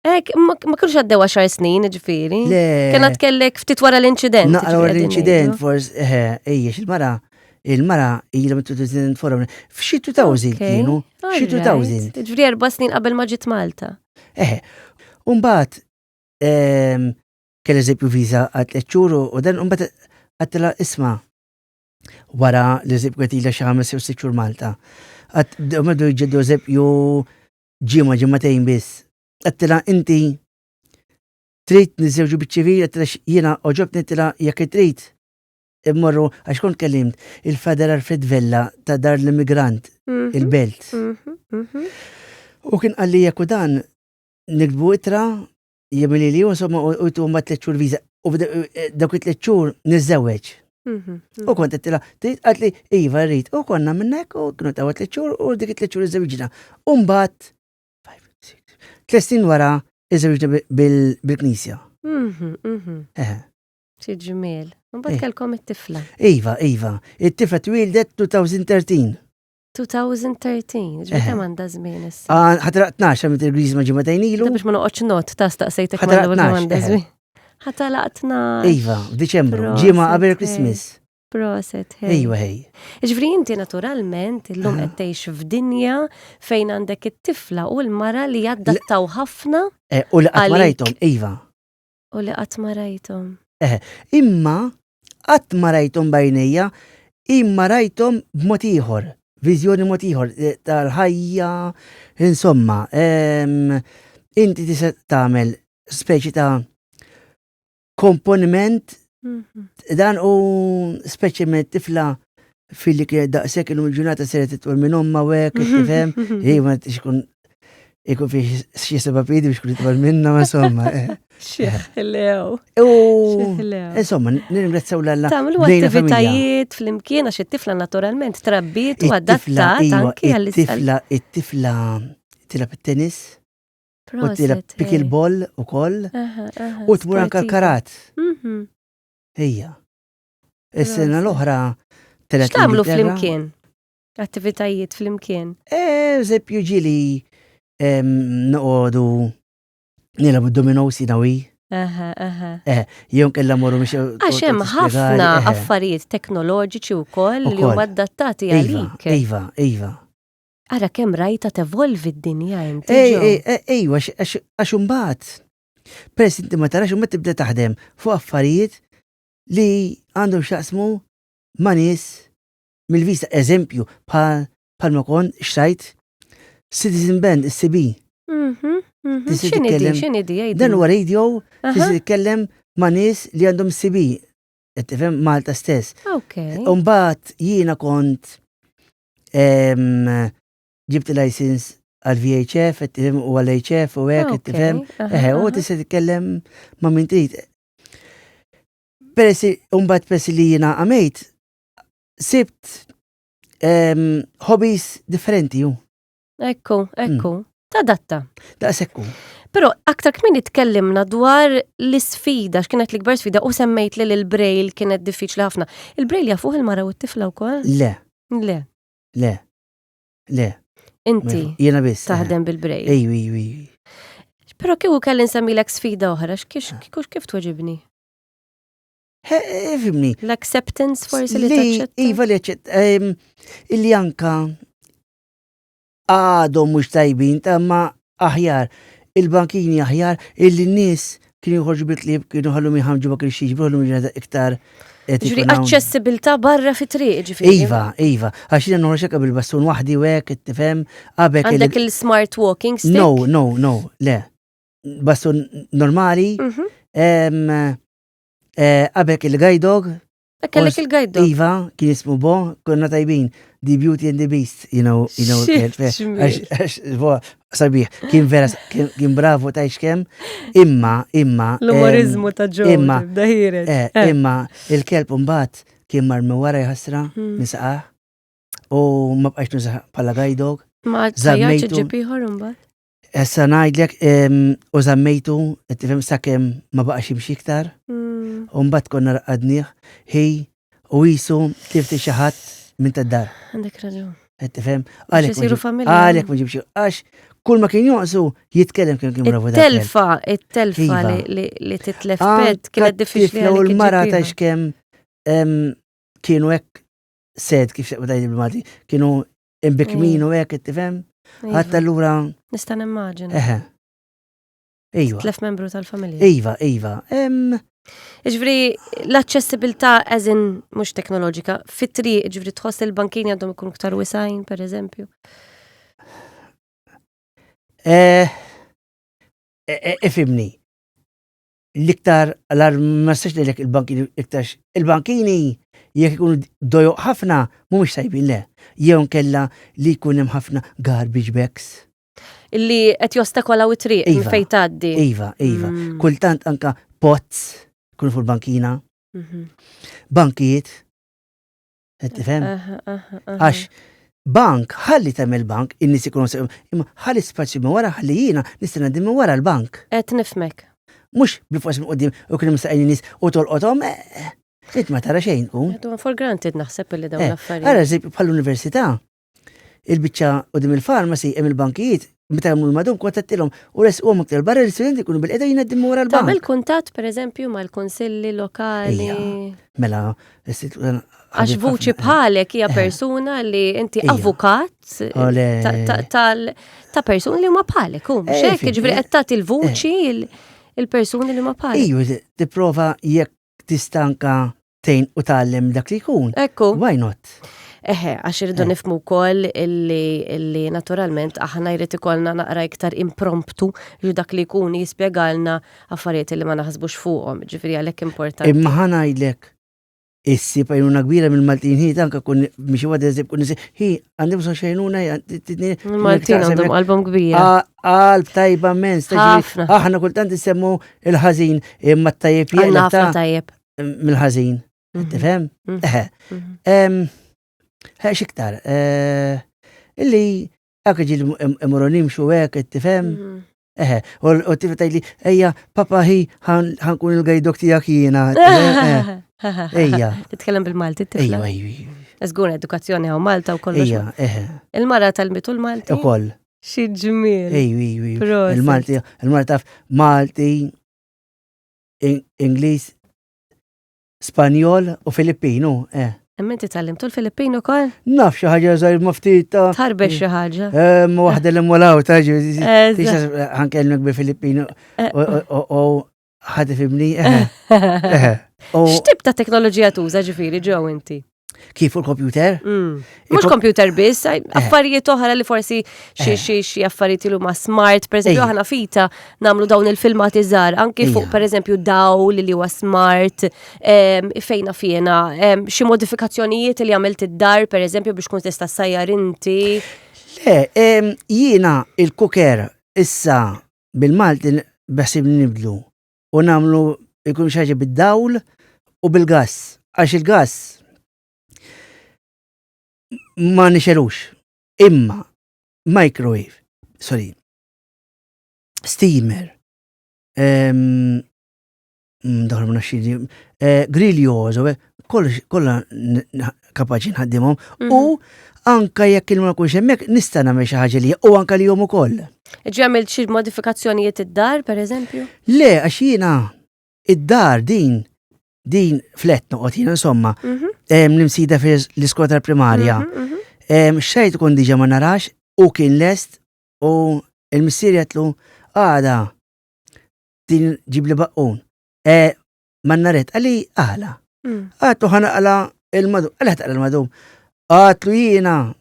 Ek, ma kienx għaddew 10 snin, ġifiri. Le. Kena tkellek ftit wara l-inċident. Naqra wara l-inċident, fors, eh, ejja, il-mara, il-mara ilha minn 2004, f'xi 2000 kienu, xi 2000. Ġifiri erba' snin qabel ma ġiet Malta. Eh, Umbagħad, ehm, kell eżempju viża għal tliet xhur u dan umbagħad għattila isma' wara li eżempju qed ilha xi ħames jew sitt xhur Malta. Għad bdew jġeddu eżempju ġimgħa ġimgħatejn biss. Għedtilha inti trid niżżewġu biċ-ċivil, għedtilha jiena oġobni għedtilha jekk trid immorru għax kont kellimt il-Father Alfred Vella ta' Dar l-Immigrant mhm, il-Belt. Mhm, mhm. U kien qalli jekk u dan nikbu ittra jemili li insomma u jtu ma tliet xhur viża u eh, dawk it-tliet xhur niżżewweġ. Mhm, U kont għedtilha, trid qalt li iva rrid. U konna minnek u kienu tawa tliet xhur u dik it-tliet xhur iżżewġna. U mbagħad tliet snin wara iżżewġna bil-knisja. Mhm, mhm. Xi ġmiel. Mbagħad eh. kellkom it-tifla. Iva, iva. It-tifla twildet 2013. 2013, ġifieri kemm għandha żmien issa. Ah, ħatraq 12 għamilt il-griżma ġimgħatejn ilu. Biex ma noqgħodx not ta' staqsejtek ma l-ewwel kemm għandha żmien. Ħatalaq 12. Iva, f'Diċembru, ġimgħa qabel Christmas. Proset, hej. Ejwa hej. Ġifieri inti naturalment illum qed tgħix f'dinja fejn għandek it-tifla u l-mara li jaddattaw ħafna. Eh, u li qatt ma rajthom, iva. U li qatt ma rajthom. Eh, imma qatt ma rajthom bajnejja, imma rajthom b'mod ieħor, viżjoni mod ieħor eh, tal-ħajja, insomma, ehm, inti tista' tagħmel speċi ta' komponiment mhm. dan u speċi me tifla fil-li kienet daqshekk illum il-ġurnata se titwal minn omma u hekk, tifhem? Hi ma tkun ikun fi xi seba' piedi biex kun itwal minna, ma insomma. Eh. Xieħlew. U insomma, nirringrazzjaw l-Alla. Tagħmlu attivitajiet flimkien għax it-tifla naturalment trabbiet u adattat iva, anki għall It-tifla, it-tifla tilab it-tennis. U tilab pickleball ukoll. U tmur anke l-karat. Mhm. Ejja. Is-sena l-oħra telgħet. X'tagħmlu flimkien? Attivitajiet flimkien? Eh, eżempju ġieli noqogħdu nilagħbu dominoes jiena wi. Aha, aha. Eh, jew kella morru biex. Għax hemm ħafna eh. affarijiet teknoloġiċi wkoll li huma adattati iva, għalik. Iva, iva. Ara kemm rajta tevolvi d-dinja inti. Ejwa, għax imbagħad. Peress inti ma tarax imbagħad tibda taħdem fuq affarijiet li għandhom x'jaqsmu ma' nies mill-vista. Eżempju, bħal ma kont xtrajt Citizen Band, is-CB. Mhm, mhm. X'inhi di? Dan huwa radio tista' titkellem ma' nies li għandhom CB. Qed tifhem Malta stess. Ok. Umbagħad jiena kont ġibt license għal VHF, qed tifhem u għal HF u hekk, qed tifhem. Eħe, u tista' titkellem ma' min trid. Peress umbagħad peress li jiena għamejt, sibt hobbies differenti ju. Ekku, ekku. Mm. Tadatta. Daqsekku. Pero aktar kmini tkellimna dwar l-isfida, x'kienet l-ikbar sfida u semmejt li l-braille kienet diffiċli ħafna. Il-braille jafuh il-mara u t-tifla wkoll? Le. Le. Le. Le. Inti. Jiena biss. Eh. Taħdem bil-braille. Ejju, ejju, ejju. Pero kieku kelli nsemmilek sfida oħra, kieku kif tweġibni? Fimni. L-acceptance forsi li taċċetta? Iva li aċċetta. Illi anka għadhom mhux tajbin ta' ma aħjar. Il-bankini aħjar illi n-nies kienu joħorġu bil-klieb kienu ħallu miħamġu ma kienx jiġbru ħallu miġnata iktar. Ġifieri aċċessibilità barra fi triq, ġifieri. Iva, iva, għax jiena noħroġ hekk bil-bastun waħdi u hekk, tifhem, qabel. Għandek il-smart walking stick? No, no, no, le. Bastun normali. Mhm. Eh, qabel il-guide dog. Kellek il-guide dog. Iva, kien jismu Bo, konna tajbin. The Beauty and the Beast, you know, you know, bo, sabiħ, kien vera, kien bravo ta' kem, imma, imma. L-umorizmu ta' ġo. Imma, eh, eh. imma, il-kelb mbagħad kien marmi wara jħassra, hmm. nisaqah, u ma bqajx nużah bħala guide dog. Ma zammejtu. ġib ieħor imbagħad. Issa ngħidlek u żammejtu, qed tifhem sakemm ma baqax jimxi iktar. Mm. U mbagħad konna raqqadnih ħi u qisu tlift xi ħadd minn tad-dar. Għandek raġun. Qed tifhem? Għalhekk għalhekk ma ġibx għax kull ma kien jonqsu jitkellem kien kien bravu Telfa, it-telfa iva. li titlef pet kienet diffiċli. U l-mara ta' xkemm kienu hekk sed kif xeqba tajdi bil-Malti, kienu imbikmin u hekk, tifhem? Iva. Ħadd allura. Nista' nimmaġina. Eħe. Iva. Tlef membru tal-familja. Iva, iva. Ġifri, l-aċċessibilità as in mhux teknoloġika, fit-triq, ġifri tħoss il-bankini għandhom ikunu ktar wisajn, per eżempju. Eh, eh, eh, ifimni, l-iktar, l ma nistax ngħidlek il-bankini iktar il-bankini jekk ikunu dojoq ħafna mhumiex tajbin le. Jew nkella li jkun hemm ħafna garbage bags. Illi qed jostakolaw it-triq minn iva, fejn tgħaddi. Iva, iva. Mm. Kultant anka pots kunu fuq il-bankina. Mhm. Bankijiet Qed tifhem? Għax bank, ħalli tagħmel bank, in-nies ikunu se imma ħalli spazju minn wara ħalli jiena nista' ngħaddi minn wara l-bank. Qed nifhmek. Mhux bil-fors minn quddiem u kien hemm nies u tolqothom, eh, eh, int ma tara xejn tkun. For granted naħseb li dawn eh, l-affarijiet. Ara eżempju bħall-università, il-biċċa qudiem il-farmasi hemm il-bankijiet, meta jagħmlu l-madum kontattilhom u resquhom iktar barra l-istudenti jkunu bil-qeda jingħaddim wara l-bank. Tagħmel kuntatt pereżempju mal-kunsilli lokali. Mela, Għax vuċi bħalek hija eh. persuna li inti avukat ta' persuni li huma bħalek, hu mhux eh, hekk, jiġifieri qed tagħti l-vuċi eh. il-persuni li huma bħalek. Iju, tipprova jekk tista' anka tgħin u tgħallem dak li jkun. Ekku. Why not? Eħe, għax irridu Eh. nifmu wkoll illi, illi naturalment aħna jrid ikollna naqra iktar impromptu li dak li jkun jispjegalna affarijiet li ma naħsbux fuqhom, ġifieri għalhekk importanti. Imma ħa ngħidlek issib għajnuna kbira mill-Maltin hi tanka kun mixi waħda eżib kun hi għandi bżonn xejnuna Il-Maltin għandhom qalbhom kbira. Qalb tajba mens, Ħafna. aħna kultant insemmu il-ħażin imma t-tajjeb Għandna jeqleb ħafna ta' tajjeb. mill-ħażin. Mhm, Tifhem? mhm, Eħe. mhm. Em, eh, Xiktar, eh, illi anke ġil imorru nimxu hekk, tifhem? Mhm. Eħe, u t-tifel tgħidli, ejja, papa hi ħankun il-gajdok tiegħek jiena. tifhem? Eh, Ejja. Titkellem bil-Malti t-tifla. Ejja, ejja, Żgur edukazzjoni hawn Malta u kollox. ejja, eħe, Il-mara tal-mitu l-Malti. ukoll. Xi ġmiel. Ejju, ejju, ejju. Proset. Il-Malti, il-Malti taf Malti, Ingliż, Spanjol u Filippinu, eh. Imma inti tgħallimtu l-Filippin ukoll? Naf xi ħaġa żgħir ma ftit ta' Tħarbex xi ħaġa. Eh, ma waħda li molaw ta' ġi. Eżatt. Ħankellmek bil-Filippinu Eh. u ħad ifhimni. eh, eh. U X'tip ta' teknoloġija tuża ġifieri ġew inti? kif fuq il-computer? Mm. Mhux computer biss, Eh. affarijiet oħra li forsi xi xi xi affarijiet li huma smart, pereżempju Ejja. aħna fita nagħmlu dawn il-filmati żgħar, anki fuq Ejja. pereżempju dawl li huwa smart, em, fejna fjena, em, xi modifikazzjonijiet li għamilt id-dar pereżempju biex kun tista' ssajjar inti. Le, em, jiena il-kuker issa bil-Malti beħsibni nibdlu u nagħmlu jkun xi ħaġa bid-dawl u bil-gass. Għax il-gass ma nixelux. Imma microwave, sorry, steamer, em, dawn ma nafx x'inhi, eh, grillos, u hekk, kollox kollha kapaċi nħaddimhom Mhm. u anka jekk il ma nkunx hemmhekk nista' nagħmel xi ħaġa li u anka li jom ukoll. Ġi għamilt xi modifikazzjonijiet id-dar pereżempju? Le, għax jiena id-dar din din flet noqgħod jiena insomma, Mhm, em, l-imsida fil-iskola tal-primarja. mhm, mhm. Em, Xejn tkun diġà ma narax u kien lest u il-missier jgħidlu għada din ġib li baqqun. E, ma naret, għalli għala. Għatlu ħanaqla il-madum, għalli ħataqla il-madum. Għatlu jiena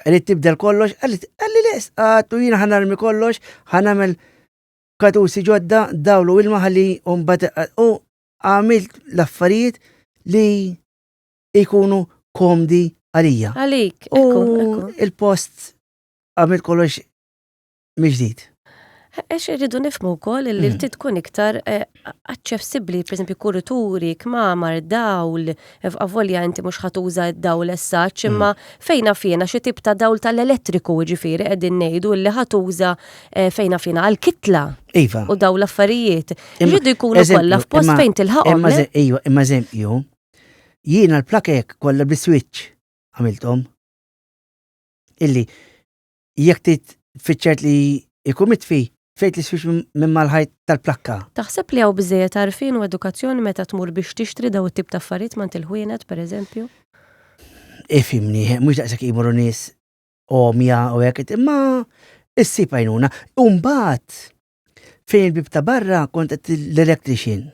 rrid tibdel kollox, għalli les, għatlu jiena ħanarmi kollox, ħanamel katusi ġodda, dawlu ilma ħalli un-bat u għamilt l-affarijiet li jkunu komdi għalija. Għalik, U ekku, ekku. il-post għamilt kollox mill-ġdid. Għax irridu nifhmu wkoll li trid tkun iktar eh, aċċessibbli, pereżempju kurituri, kmamar, dawl, avolja inti mhux ħa tuża d-dawl essaċ, imma fejna fjena xi tip ta' dawl tal-elettriku ġifieri qegħdin ngħidu li ħa tuża eh, fejna fjena għall-kitla Iva. u dawl l-affarijiet. Imma- Irridu jkunu eżempju, kollha f'post imma- fejn tilħaqhom. Imma le? ze- Ejwa, imma eżempju, jiena l-plakek kollha bl-switch għamilthom. Illi jekk trid tfittxert li jkun mitfi, fejt l-switch minn mal-ħajt tal-plakka. Taħseb li hawn biżejjed għarfien u edukazzjoni meta tmur biex tixtri daw it-tip ta' affarijiet mant il-ħwienet pereżempju? Ifhimni, mhux daqshekk jmorru nies omja u hekk, imma issib għajnuna. U mbagħad fejn il-bib ta' barra kont qed l-electrician.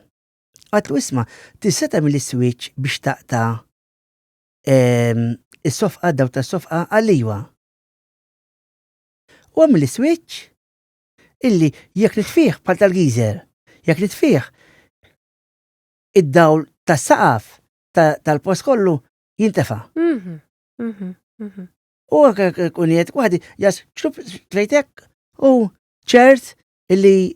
Għatlu isma' tista' tagħmel is-switch biex taqta' ehm, is-sofqa daw tas-sofqa għal-iwa. U għamil switch illi jekk nitfih bħal tal-geezer, jekk nitfih id-dawl tas-saqaf tal-post kollu jintefa. Mhm, mhm, mhm. U għak kuniet waħdi, jas ċlup trejtek u ċert illi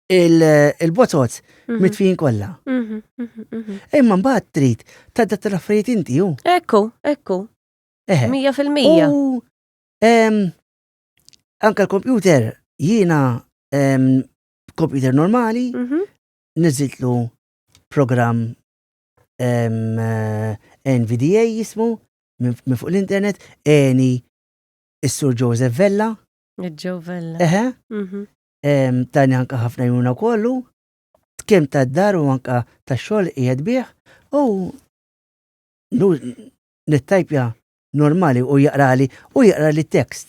il-bozoz mitfijin kollha. Imma mbagħad trid tadatta l-affarijiet inti ju. Ekku, ekku. 100%. U anka l-computer jiena computer normali, Mhm. niżiltlu program eh, NVDA jismu minn fuq l-internet, eni is-Sur Joseph Vella. Joe Vella. Eħe. Mhm. Tani anka ħafna juna kollu, kemm ta' dar u anka ta' xogħol qiegħed bih u nittajpja normali u jaqrali u jaqrali tekst.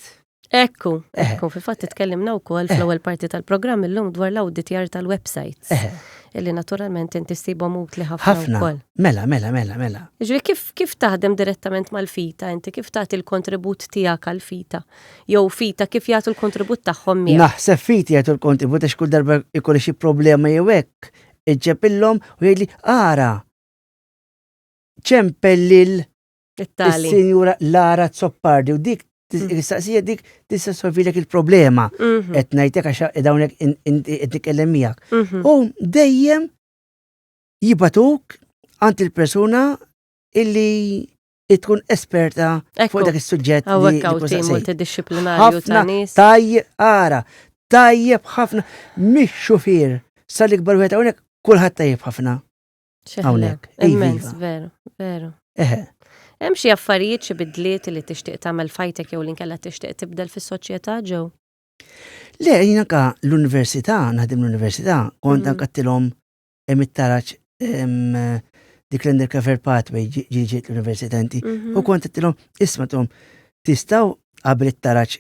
Ekku, ekku, fil-fatt tkellimna wkoll fl-ewwel parti tal-programm illum dwar l-awditjar tal-websites. Illi naturalment inti ssibhom utli ħafna wkoll. Mela, mela, mela, mela. Ġifieri kif, kif taħdem direttament mal-FITA inti, kif tagħti l-kontribut tiegħek għall-FITA? Jew FITA kif jagħtu l-kontribut tagħhom miegħek? Naħseb FITA jagħtu l-kontribut għax kull darba ikolli xi problema jew hekk, iġġebillhom u jgħidli ara ċempel lil Is-Sinjura Lara Zoppardi u dik mm. il-saqsija dik tista' solvilek il-problema. Mhm. Qed ngħidlek għax dawnek qed nitkellem miegħek. Mhm. U dejjem jibatuk għand il-persuna illi tkun esperta fuq dak is-suġġett. Hawnhekk hawn tim multidixxiplinarju ta' nies. Tajjeb, ara, tajjeb ħafna, mhix xufier sal-ikbar wieħed hawnhekk kulħadd tajjeb ħafna. Hawnhekk. Immens, iva. veru, veru. Eħe. Hemm xi affarijiet xi bidliet li tixtieq tagħmel fajtek jew li nkella tixtieq tibdel fis-soċjetà ġew? Le, jien anka l-università, naħdem l-università, kont mm. anka tilhom hemm it-taraġ dik l-undercover pathway ġi ġiet l-università inti. Mhm. U kont tilhom isma' tilhom tistgħu qabel it-taraġ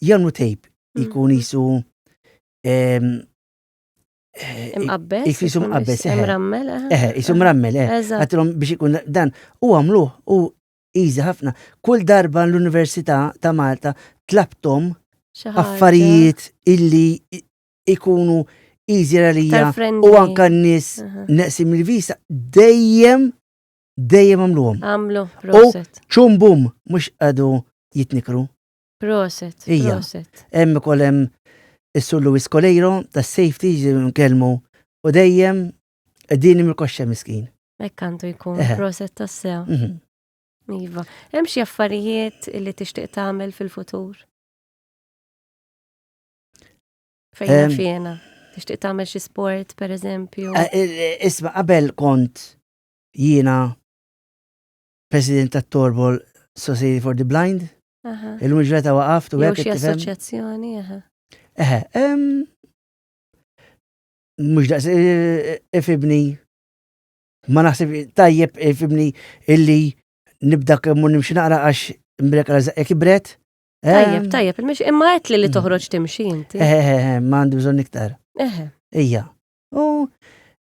jagħmlu tape jkun mhm. jisu Imqabbes. Jisu mqabbes. Imrammel. Eh, jisu mrammel, eh. Għatilhom biex ikun dan u għamluh u easy ħafna. Kull darba l-Università ta' Malta tlabtom affarijiet illi ikunu easy għalija u anka n-nies neqsim il-visa dejjem dejjem għamluhom. Għamlu, proset. U ċumbum mhux għadu jitnikru. Proset, proset. Hemm ukoll hemm is-Sur Luis Coleiro tas-safety nkellmu u dejjem qegħdin mill-koxxa miskin. Hekk għandu jkun, proset tassew. Mhm. Iva. Hemm xi affarijiet li tixtieq tagħmel fil-futur? Fejn fjena? Tixtieq tagħmel xi sport, per eżempju? Eh, eh, isma' qabel kont jiena President ta' Torbol Society for the Blind. Illum il-ġurnata waqaft u hekk. Xi assoċjazzjoni, aha. Eħe, mhux daqs eh, ifibni ma naħseb tajjeb ifibni illi nibda kemm nimxi naqra għax mbrek għal zaqqek ibret. Tajjeb, tajjeb, il-mixi, imma għet li li mm. toħroġ timxi inti. Eħe, ma għandi bżonn iktar. Eħe. Ija. U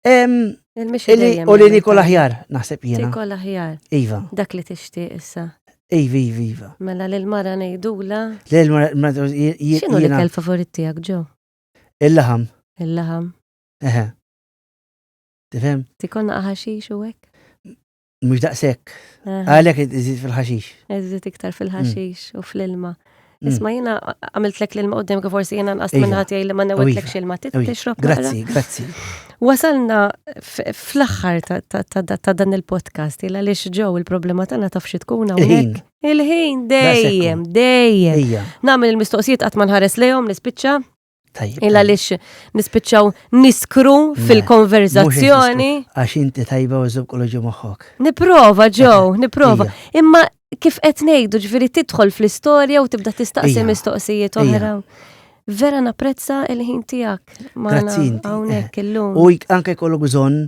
U li nikol aħjar, naħseb jiena. Tikol aħjar. Iva. Dak li tixtieq issa. Iva, iva, iva. Mela lil mara ngħidula. Lil mara X'inhu l-ikel favorit tiegħek ġo? Il-laħam. Il-laħam. Eħe. Tifhem? Tikol ħaxix u hekk? Mhux daqshekk. Għalhekk iżid fil-ħaxix. Iżid iktar fil-ħaxix mm. u fl-ilma. Mm. Isma jiena għamiltlek l-ilma qudiem kif forsi jiena nqas minn ħadd li ma newitlek x'ilma tixrob. Grazzi, grazzi. Wasalna fl-aħħar ta' dan il-podcast il għaliex ġew il-problema tagħna taf xi tkun hawnhekk. Il-ħin dejjem, dejjem. Nagħmel il-mistoqsijiet qatt ma nħares lejhom nispiċċa. Illa għaliex nispiċċaw niskru fil-konverzazzjoni. Għax inti tajba u żobb kollu ġo moħħok. Niprova ġew, niprova. Imma kif qed ngħidu ġifieri tidħol fl-istorja u tibda tistaqsi mistoqsijiet oħra. Vera napprezza il-ħin tiegħek. Grazzi inti. Hawnhekk eh. illum. U anke jkollu bżonn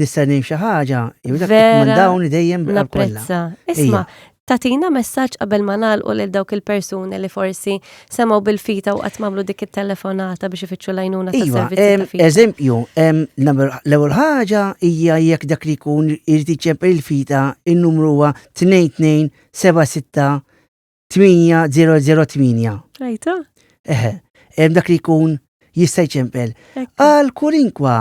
nista' ngħid xi ħaġa, jew dak dawn dejjem napprezza. Isma' tatina messaġġ qabel ma nagħlqu lil dawk il-persuni li forsi semgħu bil-fita u qatt m'għamlu dik it-telefonata biex ifittxu l-għajnuna ta' iva, servizzi. Eżempju, l-ewwel ħaġa hija jekk dak li jkun irid iċempel il-fita in-numru huwa 2276 8008. Rajta? Eħe, dak li jkun jista' jċempel. Għal kulinkwa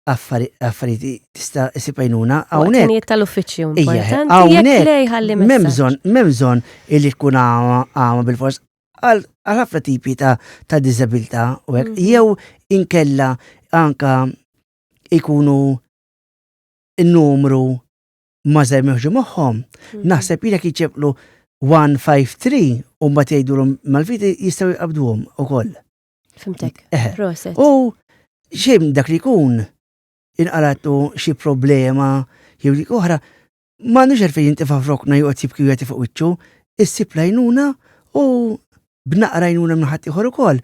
affarijiet tista' issib għajnuna hawnhekk. Ħinijiet tal-uffiċċju importanti. Hawnhekk m'hemm bżonn m'hemm bżonn illi tkun għama bil-fors għal ħafna tipi ta' ta' diżabilità u hekk mhm. jew inkella anka ikunu n-numru ma żer meħġu moħħhom. Mhm. Naħseb jilek jiċċeplu 153 u mbagħad jgħidulhom mal-fiti jistgħu jqabduhom ukoll. Fimtek. Proset. U xejn dak li jkun inqalatu xi problema jew dik oħra, ma għandux għalfejn jintefa' f'rokna joqgħod jibki u jagħti fuq wiċċu, issib l-għajnuna u b'naqra għajnuna minn ħadd ieħor ukoll.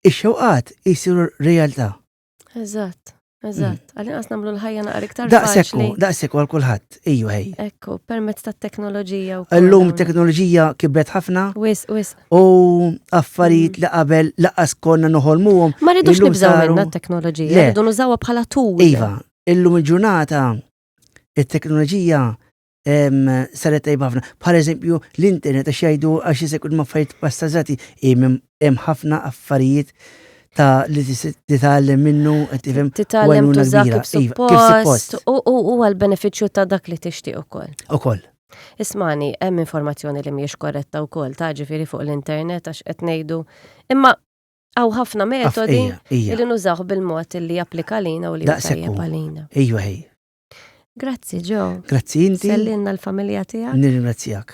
Ix-xewqat jsiru realtà. Eżatt. Eżatt, għal-inqas nagħmlu l-ħajja naqra iktar Daqshekk hu, daqshekk għal kulħadd. Ejju ħej. Ekku, permezz tat-teknoloġija wkoll. Illum teknoloġija kibret ħafna. Wis, wis. U affarijiet li qabel laqas konna noħolmuhom. Ma rridux nibżgħu minna t-teknoloġija, rridu nużawha bħala tool. Iva, illum il-ġurnata it-teknoloġija saret tajba ħafna. Bħal eżempju l-internet għax jgħidu għax jista' jkun affarijiet pastażati hemm ħafna affarijiet ta' li titgħallem minnu qed tifhem. Titgħallem tuża kif iva, suppost u għal benefiċċju ta' dak li tixtieq ukoll. Ukoll. Ismani, hemm informazzjoni li mhijiex korretta wkoll ta' ġifieri fuq l-internet għax qed ngħidu. Imma hawn ħafna metodi li nużaw bil-mod li japplika lina u li tajjeb għalina. Ejwa ħej. Grazzi Joe. Grazzi inti. Sellinna l-familja tiegħek. Nirringrazzjak.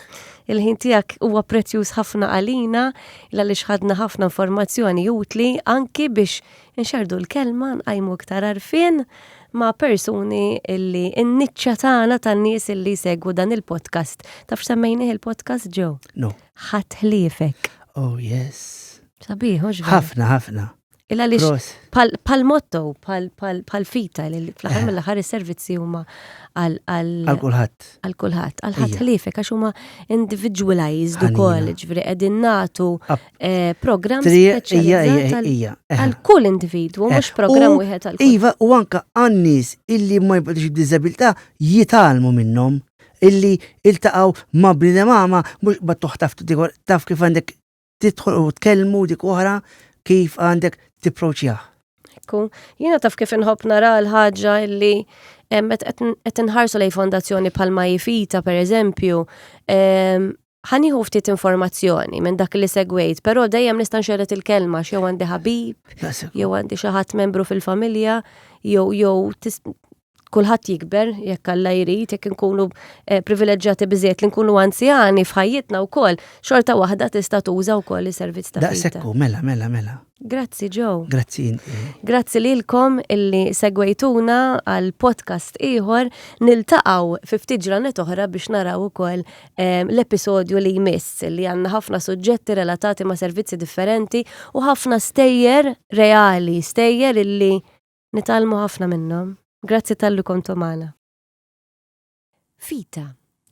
Il-ħin tiegħek huwa prezzjuż ħafna għalina għaliex ħadna ħafna informazzjoni utli anki biex nxerdu l-kelma nqajmu iktar għarfien ma' persuni illi n-niċċa tagħna tan-nies illi jsegwu dan il-podcast. Taf semmejnih il-podcast Joe? No. Ħadd ħliefek. Oh yes. Sabiħ, Ħafna, ħafna. Il għaliex pal motto, pal fita li fl-aħħar eh. mill-aħħar is-servizzi huma għal kulħadd. Għal kulħadd, għal ħadd ħliefek għax huma individualized ukoll, ġifieri qegħdin nagħtu eh, programm speċjalizzat eh. għal kull individwu, mhux programm wieħed għal Iva, u anka għan-nies illi ma jibqgħux b'diżabilità jitgħallmu minnhom illi iltaqgħu ma' bniedem għama mhux battuħ taf taf kif għandek tidħol u tkellmu dik oħra kif għandek tipproċjah. Ekku, jiena taf kif inħobb nara l-ħaġa illi qed inħarsu lej fondazzjoni bħalma jifita per eżempju, ħaniħu ftit informazzjoni minn dak li segwejt, però dejjem nista' nxerret il-kelma x'jew għandi ħabib, jew għandi xi ħadd membru fil-familja, jew jew kulħadd jikber jekk Alla jrid, jekk inkunu eh, privileġġjati biżejjed li nkunu anzjani f'ħajjitna wkoll, xorta waħda tista' tuża wkoll is-servizz ta' Daqshekk mela, mela, mela. Grazzi Joe. Grazzi inti. Grazzi lilkom illi segwejtuna għal podcast ieħor niltaqgħu fi ftit ġranet oħra biex naraw ukoll eh, l-episodju li jmiss li għandna ħafna suġġetti relatati ma' servizzi differenti u ħafna stejjer reali, stejjer illi Nitgħallmu ħafna minnhom. Grazzi talli kontu magħna. Fita,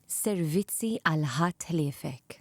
servizzi għal ħadd ħliefek.